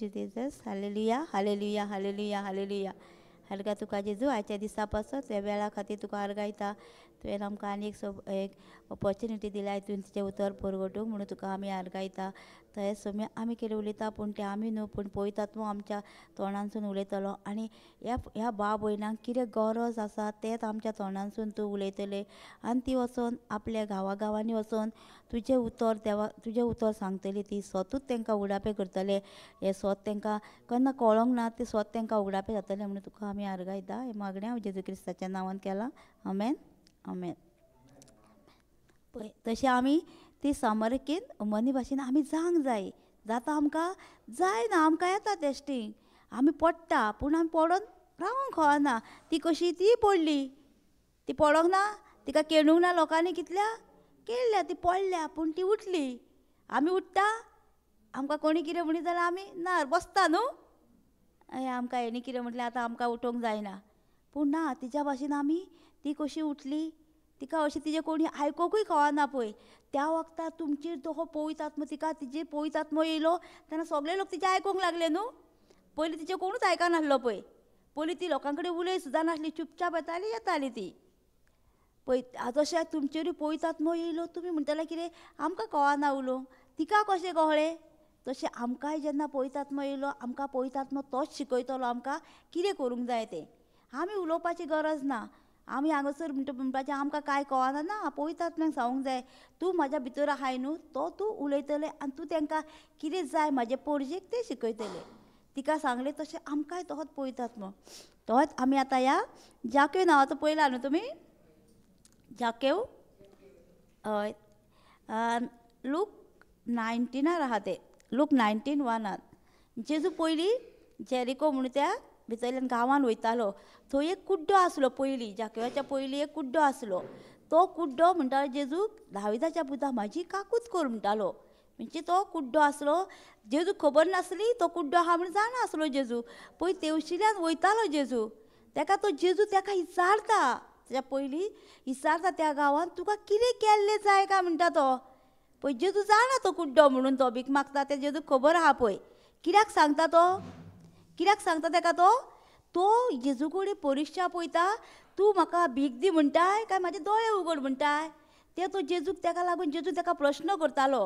जेजू Jesus. Hallelujah hallelujah hallelujah hallelujah. हलका तुका जेजू आयच्या दिसा पासत त्या वेळा खातीर तुका आर्गायता. तुवें आमकां आनी एक ऑपॉर्चुनिटी दिल्या तुवें तुजें उतर परगटूंक म्हणून तुका आमी आर्गायता. तशेंच सोम्या आमी कितें उलयता पूण तें आमी न्हू पूण पवित्र आत्मो आमच्या तोंडांतसून उलयतलो आनी ह्या ह्या भाव भयणांक कितें गरज आसा तेंच आमच्या तोंडांतसून तूं उलयतलें आनी ती वचोन आपल्या गांवा गांवांनी वचोन तुजें उतर देवा तुजें उतर सांगतली. ती स्वतूच तांकां उगडापें करतले. हें स्वत तांकां केन्ना कळोंक ना तें स्वत तांकां उगडापें जातलें म्हणून तुका आमी आर्गायता. हें मागणें हांव जेजू क्रिस्ताच्या नांवान केलां. आमेन आमेन. पळय तशें आमी ती सामरकेन मनी भाशेन आमी जावंक जाय. जाता आमकां जायना, आमकां येता टेस्टींग, आमी पडटा पूण आमी पडोन रावोंक कळना. ती कशी ती पडली, ती पडोंक ना, तिका केणूंक ना लोकांनी कितल्या केल्या, ती पडल्या पूण ती उठली. आमी उठ्ठा, आमकां कोणी कितें म्हणीत जाल्यार आमी ना बसता न्हू, आमकां हेणी कितें म्हटलें आतां आमकां उठोवंक जायना. पूण ना, तिच्या भाशेन आमी ती कशी उठली, तिका अशें तिजें कोणी आयकोकूय कळना. पळय त्या वखदार तुमचेर तो हो पवित्र आत्मो तिका तिजेर पवित्र आत्मो येयलो तेन्ना सगळे लोक तिचें आयकूंक लागले न्हू. पयलीं तिचें कोणूच आयकनासलो. पळय पयलीं ती लोकां कडेन उलय सुद्दां नासली, चुपचाप येताली येताली ती. पळय तशें तुमचेरूय पवित्र आत्मो येयलो तुमी म्हणटले कितें आमकां कळना उलोवंक, तिका कशें कळ्ळें? तशें आमकांय जेन्ना पवित्र आत्मो येयलो आमकां पवित्र आत्मो तोच शिकयतलो आमकां कितें करूंक जाय तें. आमी उलोवपाची गरज ना. आमी हांगासर म्हणटा म्हणपाचें आमकां कांय कळना ना, पवित्र आत्म्याक सांगूंक जाय तूं म्हाज्या भितर आहाय न्हू, तो तूं उलयतलें आनी तूं तांकां कितें जाय म्हाजे पोरजेक तें शिकयतलें. तिका सांगलें तशें आमकांय तोच पवित्र आत्मो तोच. आमी आतां ह्या जाकेव नांवाचो पयला न्हू तुमी, जाकेव. हय, लूक 19 आहा तें, लूक 19:1. जेजू पयलीं जेरिको म्हणून त्या भितरल्यान गांवान वयतालो. थंय एक कुड्डो आसलो पयलीं, जाकेवाच्या पयलीं एक कुड्डो आसलो. तो कुड्डो म्हणटालो जेजूक दाविदाच्या पुता म्हाजी काकूत कर म्हणटालो. म्हणजे तो कुड्डो आसलो, जेजूक खबर नासली तो कुड्डो आहा म्हूण जाणा आसलो जेजू. पळय तेवशिल्यान वयतालो जेजू, तेका तो जेजू तेका विचारता, तेच्या पयलीं विचारता त्या गांवान तुका कितें केल्लें जाय काय म्हणटा तो. पळय जेजू जाणा तो कुड्डो म्हणून तो भीक मागता तें जेजूक खबर आहा. पळय कित्याक सांगता तो, कित्याक सांगता तेका तो, तो जेजू कडेन परिक्षा पळयता, तूं म्हाका भीक दी म्हणटाय काय म्हाजे दोळे उगड म्हणटाय. ते तो जेजूक तेका लागून जेजू तेका प्रश्न करतालो,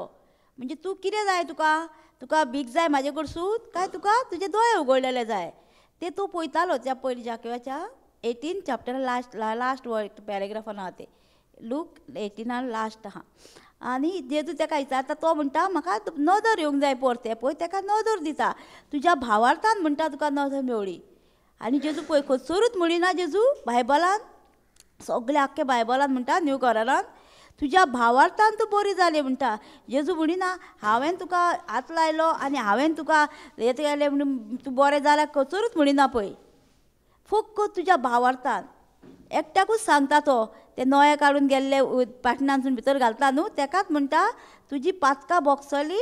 म्हणजे तूं कितें जाय तुका, तुका भीक जाय म्हाजे कडसून काय तुका तुजे दोळे उगडलेले जाय. ते तो पळयतालो त्या पयलीं जाकेवाच्या 18 चॅप्टर लास्ट लास्ट वर्ड पॅरेग्राफान आहा ते, लूक 18 लास्ट आहा. आनी जेजू तेका विचारता, तो म्हणटा म्हाका नदर येवंक जाय परतें. पळय तेका नदर दिता, तुज्या भावार्थान म्हणटा तुका नदर मेवळी. आनी जेजू पळय खंयसरूच म्हणिना जेजू बायबलान, सगळे आख्खे बायबलान म्हणटा न्यू कोरानान तुज्या भावार्थान तूं बरी जाली म्हणटा. जेजू म्हणिना हांवें तुका हात लायलो आनी हांवें तुका हें केलें म्हणून तूं बरें जाल्यार, खंयसरूच म्हणिना. पळय फक्त तुज्या भावार्थान एकट्याकूच सांगता तो, ते नोये काडून गेल्ले पाटणांतसून भितर घालता न्हू तेकाच म्हणटा तुजी पातकां भोगसली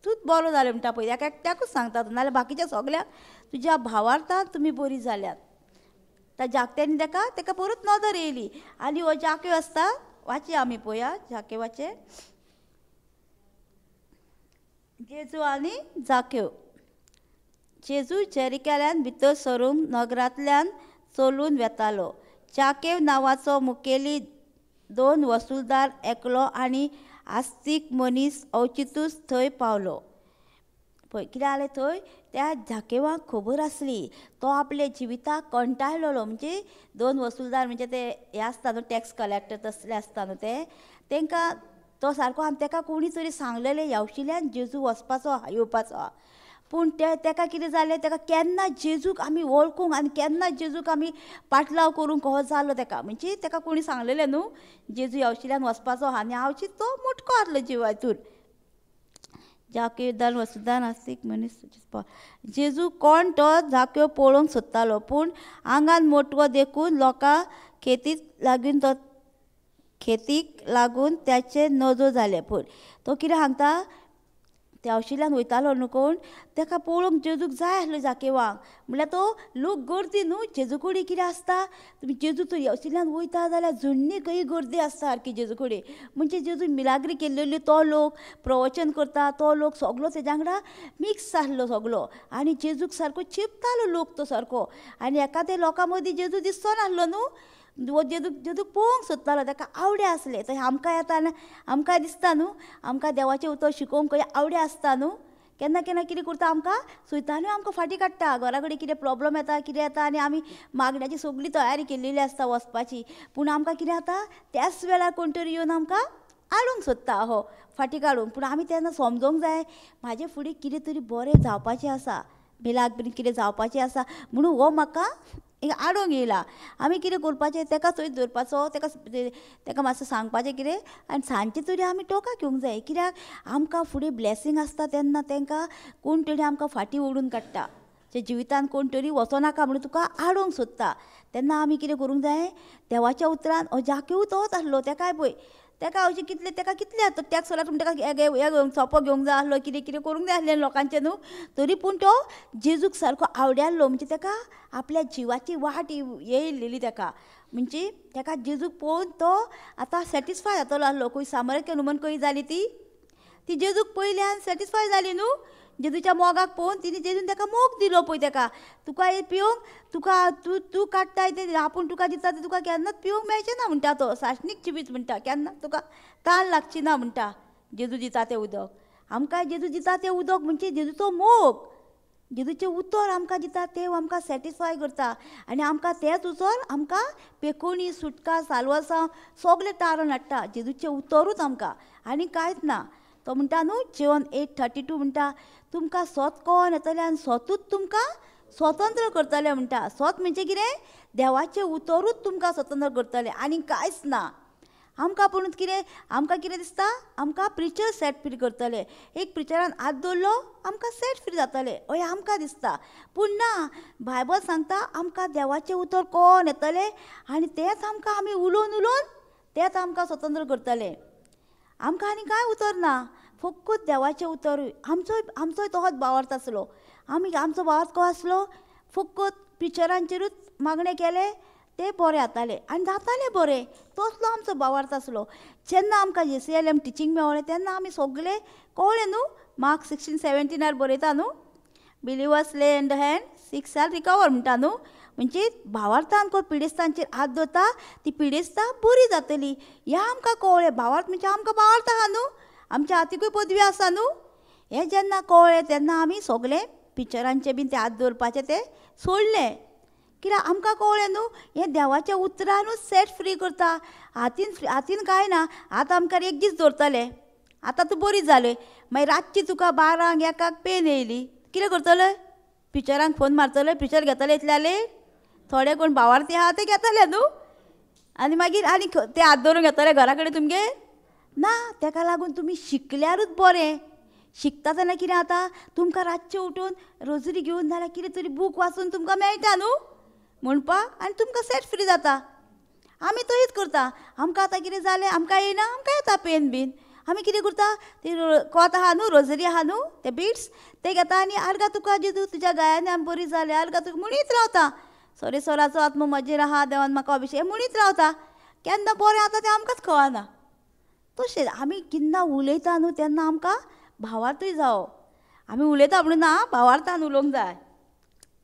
तूंच बरो जालें म्हणटा. पळय तेका एकट्याकूच सांगता तो, नाजाल्यार बाकीच्या सगळ्यांक तुज्या भावार्थान तुमी बरी जाल्यात. त्या जाकट्यांनी तेका तेका परत नदर येयली. आनी हो जाकेव आसता, वाचया आमी पळया जाकेवाचे, जेजू आनी जाकेव. जेजू जेरिकाल्यान भितर सरूंक नगरांतल्यान चलून वेतालो. जाकेव नांवाचो मुखेली 2 वसुलदार एकलो आनी आस्तीक मनीस अवचितूच थंय पावलो. पळय कितें जालें थंय, त्या जाकेवाक खबर आसली तो आपल्या जिविताक कंटाळलेलो. म्हणजे 2 वसुलदार म्हणजे ते हे आसता न्हू टॅक्स कलेक्टर तसले आसता न्हू ते, तांकां तो सारको आनी तेका कोणी तरी सांगलेलें यावशिल्यान जेजू वचपाचो आहा येवपाचो आहा. पूण ते तेका कितें जालें, तेका केन्ना जेजूक आमी वळखूंक आनी केन्ना जेजूक आमी पाटलाव करूंक हो जालो तेका. म्हणजे तेका कोणी सांगलेलें न्हू जेजू यावशिल्यान वचपाचो आहा आनी हांवची तो मोटको आसलो जिवा हितून. जाकेव वसुदान आस्तीक मनीस जेजू कोण तो जाकेव पळोवंक सोदतालो, पूण आंगान मोटवो देखून लोकां खेतीक लागून तो खेतीक लागून त्याचे नजो जाले. पूण तो कितें सांगता, त्या अशिल्यान वयतालो न्हू कोण तेका पळोवंक जेजूक जाय आसलो जाकेवाक. म्हणल्यार तो लोक गर्दी न्हू जेजू कडेन कितें आसता तुमी जेजू थंय अशिल्यान वयता जाल्यार जुन्नी खंय गर्दी आसता सारकी जेजू कडेन. म्हणजे जेजून मिलाग्री केल्ली तो लोक प्रवचन करता तो लोक सगलो तेज्या वांगडा मिक्स आसलो सगलो आनी जेजूक सारको चिपतालो लोक तो सारको. आनी एकादे लोकां मदीं जेजू दिसचो नासलो न्हू, वो जेजूक जेजूक पळोवंक सोदतालो, ताका आवडे आसले. तशें आमकां येता आमकां दिसता न्हू आमकां देवाचें उतर शिकोवंक खंय आवडे आसता न्हू. केन्ना केन्ना कितें करता आमकां सैतानूय आमकां फाटीं काडटा, घरा कडेन कितें प्रोब्लम येता कितें येता आनी आमी मागण्याची सगळी तयारी केल्लेली आसता वचपाची, पूण आमकां कितें जाता त्याच वेळार कोण तरी येवन आमकां हाडूंक सोदता हो फाटीं काडूंक. पूण आमी तेन्ना समजोंक जाय म्हाजे फुडें कितें तरी बरें जावपाचें आसा, मिलाग्र बीन कितें जावपाचें आसा म्हणून हो म्हाका आडोवंक येयला. आमी कितें करपाचें तेका थंय दवरपाचो, तेका तेका मातसें सांगपाचें कितें आनी सांजचें तरी आमी टोकां घेवंक जाय कित्याक आमकां फुडें ब्लेसींग आसता तेन्ना तेंकां कोण तरी आमकां फाटीं ओडून काडटा, ते जिवितान कोण तरी वचोनाका म्हणून तुका आडोवंक सोदता. तेन्ना आमी कितें करूंक जाय देवाच्या उतरान हो जाकेव तोच आसलो तेकाय पळय तेका अशें कितलें तेका कितलें आतां टॅक्स जाल्यार पूण तेका हे सोपो घेवंक जाय आसलो कितें कितें करूंक जाय आसलें लोकांचें न्हू, तरी पूण तो जेजूक सारको आवड्यालो म्हणजे तेका आपल्या जिवाची वाट येयलेली तेका, म्हणजे तेका जेजूक पळोवन तो आतां सॅटिस्फाय जातलो आसलो. खंय सामर्थ्य न्हू म्हण खंय जाली ती ती जेजूक पयल्यान सॅटिस्फाय जाली न्हू, जेजूच्या मोगाक पळोवन तिणें जेजून तेका मोग दिलो पळय तेका, तुका हें पिवंक तुका तूं तूं काडटाय तें आपूण तुका दिता तें तुका केन्नाच पिवंक मेळचें ना म्हणटा तो, सासणीक जिवीत म्हणटा केन्ना तुका तान लागची ना म्हणटा जेजू दिता तें उदक. आमकां जेजू दिता तें उदक म्हणजे जेजूचो मोग, जेजूचें उतर आमकां दिता तें आमकां सॅटिस्फाय करता आनी आमकां तेंच उतर आमकां पेकोणी सुटका साल्वासांव सगळें तारण हाडटा जेजूचें उतरूच आमकां आनी कांयच ना. तो म्हणटा न्हू जॉन 8:32 म्हणटा तुमकां सोत कोण येतलें आनी सोतूच तुमकां स्वतंत्र करतलें म्हणटा. सोत म्हणजे कितें देवाचें उतरूच तुमकां स्वतंत्र करतलें आनी कांयच ना. आमकां पूण कितें आमकां कितें दिसता आमकां प्रिचर सेट फ्री करतले, एक प्रिचरान हात दवरलो आमकां सेट फ्री जातलें अशें आमकां दिसता, पूण ना बायबल सांगता आमकां देवाचें उतर कोण येतलें आनी तेंच आमकां आमी उलोवन उलोवन तेंच आमकां स्वतंत्र करतलें. आमकां आनी कांय उतर ना, फकत देवाचें उतर. आमचो आमचोय तोच भावार्थ आसलो, आमी आमचो भावार्थ कसो आसलो फकत पिक्चरांचेरूच मागणें केलें ते बरें जातालें आनी जातालें बरें, तसलो आमचो भावार्थ आसलो. जेन्ना आमकां JCLM teaching मेवळें तेन्ना आमी सगळें कळ्ळें न्हू, मार्क 16:17 बरयता न्हू believers lay in the hand sick shall recover म्हणटा न्हू, म्हणजे भावार्थान कोण पिडेस्तांचेर हात दवरता ती पिडेस्तां बरी जातली ह्या आमकां कळ्ळें. भावार्थ म्हणजे आमकां भावार्थ आहा न्हू, आमच्या हातीकूय पदवी आसा न्हू. हें जेन्ना कळ्ळें तेन्ना आमी सगळें पिक्चरांचे बीन ते हात दवरपाचें तें सोडलें कित्याक आमकां कळ्ळें न्हू हें देवाच्या उतरानूच सेट फ्री करता, हातीन हातीन कांय ना. आतां आमकां एक दीस दवरतले आतां तूं बरी जालें, मागीर रातची तुका 12 1 पेन येयली कितें करतले पिक्चरांक फोन मारतले, पिक्चर घेतले इतल्या लेट, थोडे कोण भावार्थी आहा ते घेतले न्हू आनी मागीर आनी ते हात दवरून घेतले घरा कडेन तुमगेर ना. तेका लागून तुमी शिकल्यारूच बरें. शिकता तेन्ना कितें जाता तुमकां रातचें उठून रोजरी घेवन जाल्यार कितें तरी बूक वाचून तुमकां मेळटा न्हू म्हणपाक आनी तुमकां सेट फ्री जाता. आमी तशीच करता, आमकां आतां कितें जालें आमकां येयना आमकां येता पेन बीन, आमी कितें करता ती कोत आहा न्हू रोजरी आहा न्हू ते बिट्स ते घेता आनी आर्गां तुका जेजू तुज्या गायांनी आमी बरी जालें आर्गां तुका म्हणीत रावता, सॉरी सराचो आत्मो म्हजेर आहा देवान म्हाका अभिशेक म्हणीत रावता, केन्ना बरें जाता तें आमकांच कळना. तशें आमी केन्ना उलयता न्हू तेन्ना आमकां भावार्थूय जावो, आमी उलयता म्हणून ना भावार्थान उलोवंक जाय.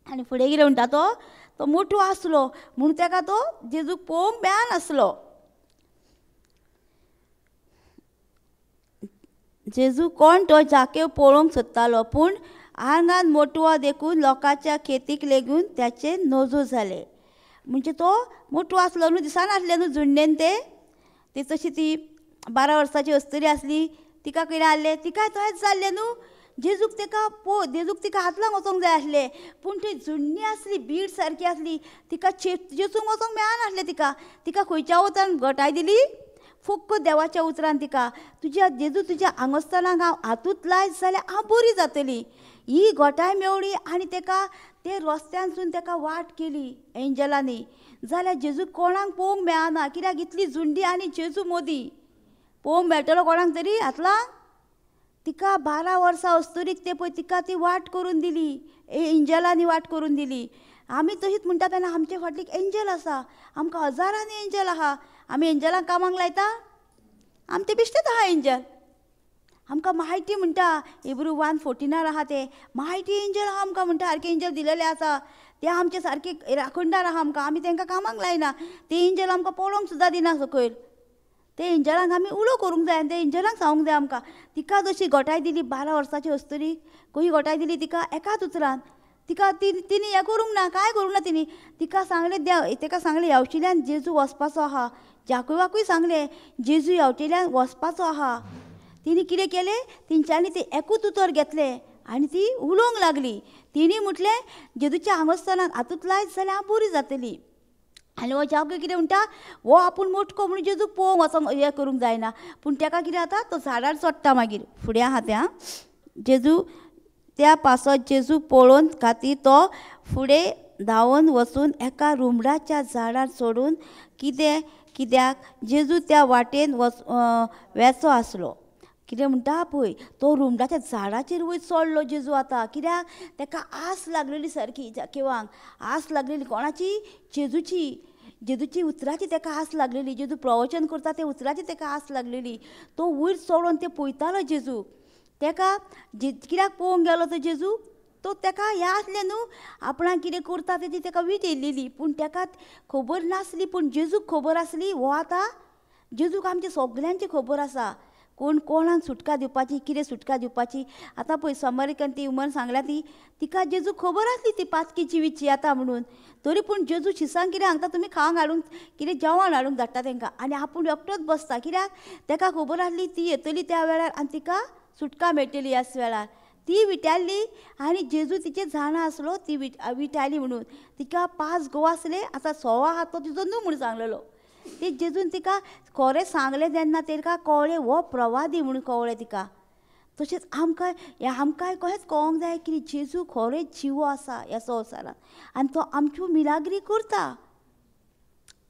आनी फुडें कितें म्हणटा तो तो मोठो आसलो म्हूण तेका तो जेजूक पळोवंक मेळनासलो. जेजू कोण तो जाकेव पळोवंक सोदतालो पूण आंगान मोटवो देखून लोकांच्या खेतीक लेगून त्याचे नजो जाले. म्हणजे तो मोटवो आसलो न्हू दिसनासलें न्हू जुंडेन ते ती तशी ती 12 वर्सांची अस्तुरी आसली तिका कितें आहलें तिकाय तशेंच जाल्लें न्हू. जेजूक तेका पळोव जेजूक तिका हात लावन वचोंक जाय आसलें पूण ती जुंडी आसली बीड सारकी आसली तिका चेसूंक वचोंक मेळनासलें तिका, तिका खंयच्या उतरान घटाय दिली फक्त देवाच्या उतरान तिका तुज्या जेजू तुज्या आंगस्थानाक हांव हातूंत लायत जाल्यार हांव बरी जातली ही घटाय मेवळी आनी तेका ते रस्त्यानसून तेका वाट केली एंजलांनी. जाल्यार जेजू कोणाक पळोवंक मेळना कित्याक इतली जुंडी आनी जेजू मोदी पळोवंक मेळटलो कोणाक तरी हातला तिका 12 वर्सां अस्तुरीक ते पळय तिका ती वाट करून दिली, एंजलांनी वाट करून दिली. आमी तशीच म्हणटा तेन्ना आमचे फाटलीक एंजल आसा, आमकां हजारांनी एंजल आहा. आमी एंजलांक कामाक लायता, आमचे बेश्टेच आहा एंजल. आमकां माहिती म्हणटा हिब्रू 1:14 आहा ते माहिती एंजल आहा आमकां म्हणटा, सारके एंजल दिलेले आसा ते आमचे सारके राखणदार आहा आमकां. आमी तांकां कामाक लायना, ते एंजल आमकां पळोवंक सुद्दां दिना सकयल. ते एंजलांक आमी उलो करूंक जाय आनी ते एंजलांक सांगूंक जाय आमकां. तिका जशी गोठाय दिली 12 वर्सांची अस्तुरी, कशी गोठाय दिली तिका एकाच उतरान. तिका तिणी हें करूंक ना, कांय करूंक ना तिणी. तिका सांगलें देव, ताका सांगलें ह्यावशिल्यान जेजू वचपाचो आहा. जाकोवाकूय सांगलें जेजू ह्यावटेल्यान वचपाचो आहा. तिणी कितें केलें, तेंच्यांनी तें एकूच उतर घेतलें आनी ती उलोवंक लागली. तिणी म्हटलें जेजूच्या आंगस्थानाक हातूंत लायत जाल्यार हांव बरी जातली. आनी हो जाको कितें म्हणटा, हो आपूण मोटको म्हणून जेजूक पळोवंक वचोंक हें करूंक जायना, पूण ताका कितें जाता तो झाडार चडटा. मागीर फुडें आहा तें जेजू त्या पासत जेजू पळोवन खातीर तो फुडें धांवन वचून एका रुमडाच्या झाडार चडून कितें कित्याक जेजू त्या वाटेन वच वेचो आसलो. कितें म्हणटा पळय, तो रुमडाच्या झाडाचेर वयर चडलो जेजू आतां. कित्याक ताका आस लागलेली सारकी, जाकेवांक आस लागलेली. कोणाची? जेजूची. जेजूची उतराची ताका आस लागलेली. जेजू प्रवचन करता ते उतराची ताका आस लागलेली. तो वयर चडोन ते पळयतालो जेजू. ताका कित्याक पळोवंक गेलो तो जेजू, तो ताका हें आसलें न्हू आपणाक कितें करता तेजी ताका वीट येयलेली, पूण ताका खबर नासली. पूण जेजूक खबर आसली. हो आतां जेजूक आमचे सगल्यांची खबर आसा, कोण कोणाक सुटका दिवपाची, कितें सुटका दिवपाची. आतां पळय समरिकन ती उमर सांगल्या ती, तिका जेजूक खबर आसली ती पातकी जिवीची आतां म्हणून. तरी पूण जेजू शिसांक कितें सांगता, तुमी खावंक हाडूंक कितें जेवण हाडूंक धाडटा तांकां आनी आपूण एकटोच बसता. कित्याक ताका खबर आसली ती येतली त्या वेळार आनी तिका सुटका मेळटली ह्याच वेळार. ती विटाली आनी जेजू तिचे जाणा आसलो ती विटाली म्हणून. तिका 5 घोव आसले, आतां 100 आहा तो तिजो न्हू म्हणून सांगलेलो. ते जेजून तिका खरें सांगलें तेन्ना तिका कळ्ळें हो प्रवादी म्हणून कळ्ळें तिका. तशेंच आमकां आमकांय कशेंच कळोंक जाय की जेजू खरेंच जिवो आसा ह्या संवसारांत आनी तो आमच्यो मिलाग्री करता.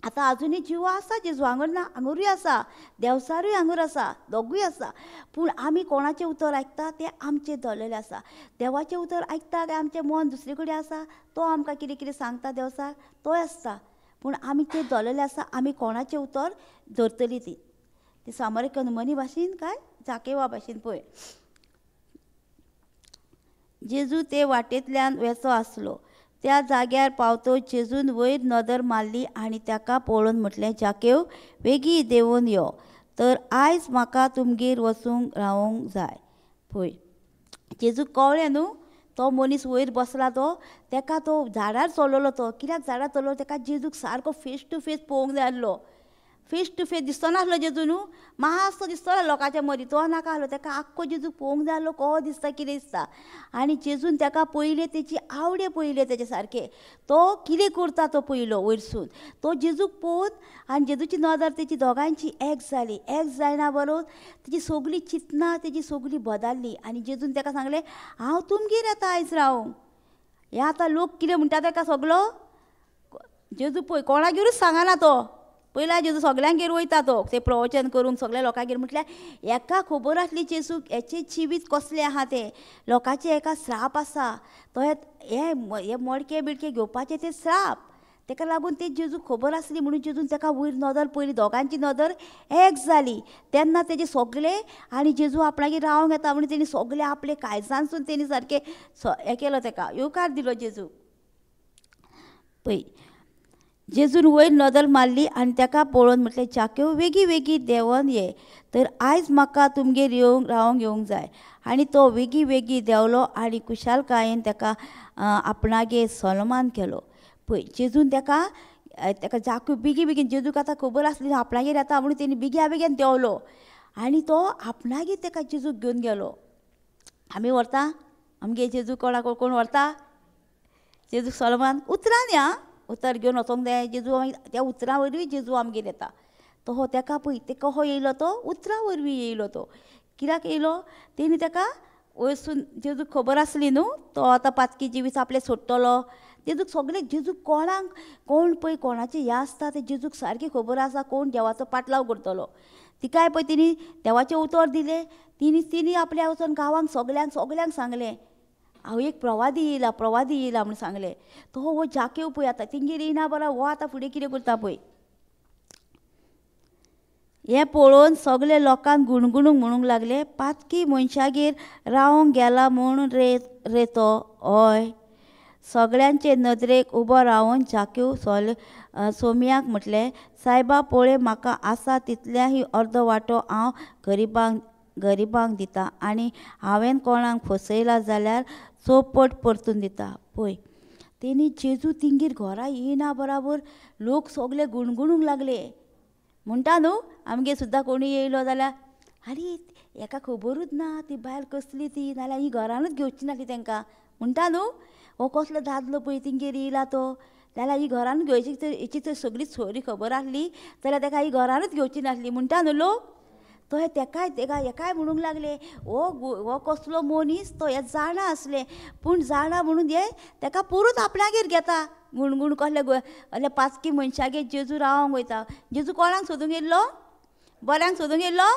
आतां आजुनूय जिवो आसा जेजू, हांगर ना, हांगरूय आसा, देवसारूय हांगर आसा, दोगूय आसा. पूण आमी कोणाचें उतर आयकता तें आमचें धरलेलें आसा. देवाचें उतर आयकता काय आमचें मन दुसरे कडेन आसा, तो आमकां कितें कितें सांगता देवसार तोय आसता. पूण आमी तें धरलेलें आसा, आमी कोणाचें उतर धरतली ती ती सामरिकन मनी भाशेन काय जाकेवा भाशेन. पळय जेजू ते वाटेंतल्यान वेचो आसलो. त्या जाग्यार पावतो जेजून वयर नदर मारली आनी ताका पळोवन म्हटलें, जाकेव वेगीं देंवून यो, तर आयज म्हाका तुमगेर वचूंक रावोंक जाय. पळय जेजूक कळ्ळें न्हू तो मनीस वयर बसला तो, ताका तो झाडार चडलेलो. तो कित्याक झाडार चडलो, ताका जेजूक सारको फेस टू फेस पळोवंक जाय आसलो. फेस टू फेस दिसनासलो जेजू न्हू, मातसो दिसतलो लोकांच्या मदीं, तो नाका आसलो. ताका आख्खो जेजूक पळोवंक जाय आसलो, कसो दिसता कितें दिसता. आनी जेजून ताका पयलें तेची आवडे पयलें तेजे सारकें, तो कितें करता तो पयलो वयरसून. तो जेजूक पळोवन आनी जेजूची नदर तेची दोगांयची एक जाली. एक जायना बरोबर तेजी सगळी चिंतनां तेजी सगळी बदल्ली. आनी जेजून ताका सांगलें, हांव तुमगेर येता आयज रावूंक. हें आतां लोक कितें म्हणटा ताका सगलो जेजू पळय कोणागेरूच सांगना तो. पयला जेजू सगल्यांगेर वयता तो ते प्रवचन करूंक सगल्या लोकांगेर. म्हटल्यार हेका खबर आसली जेजूक हेचें जिवीत कसलें आहा तें, लोकांचें हेका श्राप आसा, तो हे मडके बिडके घेवपाचें ते श्राप, ताका लागून ते जेजूक खबर आसली म्हणून जेजून ताका वयर नदर पयली, दोगांची नदर एक जाली. तेन्ना तेजे सगळे आनी जेजू आपणागेर रावंक येता म्हणून तेणी सगळे आपले काळजांतसून तेणी सारकें हें केलो, ताका येवकार दिलो जेजू. पळय जेजून वयर नदर मारली आनी ताका पळोवन म्हटलें, जाकेव वेगीं वेगीं देंवन ये, तर आयज म्हाका तुमगेर येवंक रावंक येवंक जाय. आनी तो वेगीं वेगीं देंवलो आनी खुशालकायेन ताका आपणागेर सन्मान केलो. पळय जेजून ताका ताका जाकेव बेगीन बेगीन, जेजूक आतां खबर आसली आपणागेर येता म्हणून तेणी बेगीन बेगीन देंवलो आनी तो आपणागेर ताका जेजूक घेवन गेलो. आमी व्हरता आमगे जेजू कोणाक कोण व्हरता जेजूक सलमान उतरान या उतर घेवन वचोंक जाय. जेजू मागीर त्या उतरां वरवीं जेजू आमगेर येता. तो हो ताका पळय ते कहो येयलो तो उतरां वरवीं येयलो. तो कित्याक येयलो, तेणी ताका वयरसून जेजूक खबर आसली न्हू तो आतां पातकी जिवीत आपलें सोडटलो. जेजूक सगळें जेजूक कोणाक कोण पळय कोणाचें हें आसता तें जेजूक सारकी खबर आसा, कोण देवाचो पाटलाव करतलो. तिकाय पळय तिणी देवाचें उतर दिलें, तिणी तिणी आपल्या वचोन गांवांक सगल्यांक सगल्यांक सांगलें, हांव एक प्रवादी येयला, प्रवादी येयला म्हूण सांगलें. तो हो जाकेव पळय आतां तेंगेर येयना बरो, हो आतां फुडें कितें करता पळय. हें पळोवन सगळे लोकांक गुणगुणूंक म्हणूंक लागले, पातकी मनशागेर रावंक गेला म्हूण रे रे तो. हय, सगळ्यांचे नदरेक उबो रावन जाकेव सोमयाक म्हटलें, सायबा पळय म्हाका आसा तितल्याही अर्दो वांटो हांव गरिबांक गरिबांक दिता आनी हांवें कोणाक फसयला जाल्यार चौपट परतून दिता. पळय तेणी जेजू तिंगेर घरा येयना बराबर लोक सगळे गुणगुणूंक लागले. म्हणटा न्हू आमगेर सुद्दां कोणूय येयलो जाल्यार आरे हेका खबरूच ना ती बायल कसली ती, नाल्यार ही घरानूच घेवची नासली तेंकां. म्हणटा न्हू हो कसलो दादलो पळय तेंगेर येयला तो, जाल्यार ही घरानूच घेवची, हेची तर सगळी स्टोरी खबर आसली जाल्यार तेका ही घरानूच घेवची नासली. म्हणटा न्हू लोक. तो तेकाय तेका हेकाय म्हणूंक लागले, हो हो कसलो मनीस तो, हे जाणा आसले पूण जाणा म्हणून हे तेका परत आपणागेर घेता. गुणगुण कसले कसले पातकी मनशागेर जेजू रावंक वयता. जेजू कोणाक सोदूंक येयल्लो? बऱ्यांक सोदूंक येयल्लो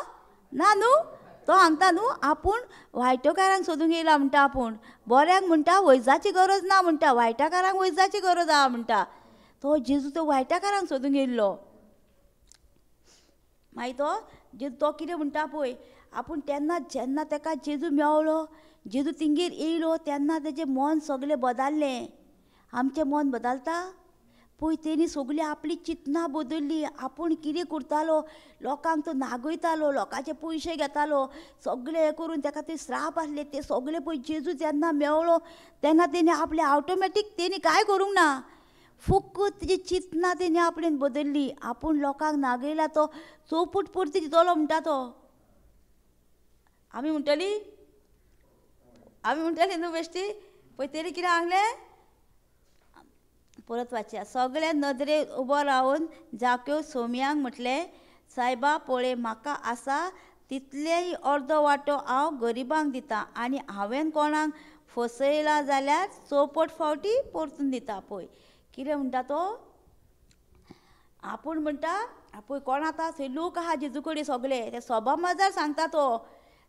ना न्हू. तो सांगता न्हू आपूण वायटकारांक सोदूंक येयला म्हणटा, आपूण बऱ्यांक म्हणटा वैजाची गरज ना म्हणटा, वायटकारांक वैजाची गरज आहा म्हणटा. तो जेजू तो वायटकारांक सोदूंक येयल्लो. मागीर तो जेजू तो कितें म्हणटा पळय, आपूण तेन्ना जेन्ना तेका जेजू मेवलो, जेजू तिंगेर येयलो तेन्ना तेजें मन सगळें बदल्लें. आमचें मन बदलता पळय, तेणी सगळीं आपली चिंतनां बदल्ली. आपूण कितें करतालो, लोकांक तो नागयतालो, लोकांचे पयशे घेतालो, सगळें हें करून तेका ते श्राप आसले ते सगळे पळय जेजू जेन्ना मेवलो तेन्ना तेणी आपलें ऑटोमॅटीक तेणी कांय करूंक ना, फक्त तेजी चिंतनां तेणी आपणें बदल्ली. आपूण लोकांक नागयला तो चौपट परती दितलो म्हणटा तो. आमी म्हणटली, आमी म्हणटली न्हू बेश्टी. पळय तेणी कितें सांगलें, परत वाचया. सगळे नदरेक उबो रावन जाक्यो सोमयांक म्हटलें, सायबा पळय म्हाका आसा तितलेय अर्दो वांटो हांव गरिबांक दिता आनी हांवें कोणाक फसयला जाल्यार चौपट फावटी परतून दिता. पळय कितें म्हणटा तो, आपूण म्हणटा पळय कोण आतां थंय लोक आहा जेजू कडेन सगळे, ते सोबा मजार सांगता तो,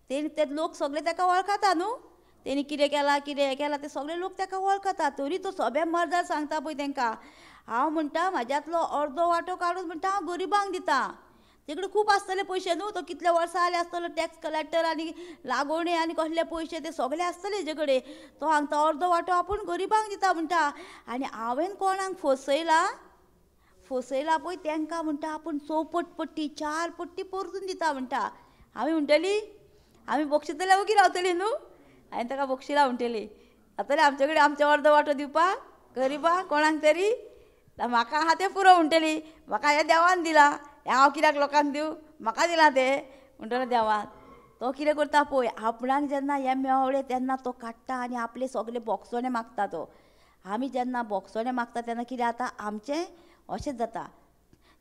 ते लोक सगळे तेका वळखता न्हू, तेणी कितें केलां कितें हें केलां ते सगळे लोक तेका वळखता, तरी तो सोब्या मर्जार सांगता पळय तेंकां, हांव म्हणटा म्हाज्यांतलो अर्दो वांटो काडून म्हणटा हांव गरिबांक दिता. तेकडे खूब आसतले पयशे न्हू, तो कितले वर्सां आले आसतलो टॅक्स कलेक्टर आनी लागोवणे आनी कसले पयशे ते सगळे आसतले हेजे कडेन. तो सांगता अर्दो वांटो आपूण गरिबांक दिता म्हणटा आनी हांवें कोणाक फसयला फसयला पळय तेंकां म्हणटा आपूण चौपट पट्टी चार पट्टी परतून दिता म्हणटा. आमी म्हणटली, आमी बक्षितले ओगी रावतली न्हू, हांवें ताका बक्षिला म्हणटली, जातलें आमचे कडेन आमचो अर्दो वांटो दिवपाक गरिबांक कोणाक तरी, म्हाका आहा तें पुरो म्हणटली, म्हाका हें देवान दिलां, हें हांव कित्याक लोकांक दिवं, म्हाका दिलां तें म्हणटलो देवान. तो कितें करता पळय, आपणाक जेन्ना हें मेवलें तेन्ना तो काडटा आनी आपले सगळे बोगसोणे मागता तो. आमी जेन्ना बोगसोणे मागता तेन्ना कितें जाता, आमचें अशेंच जाता.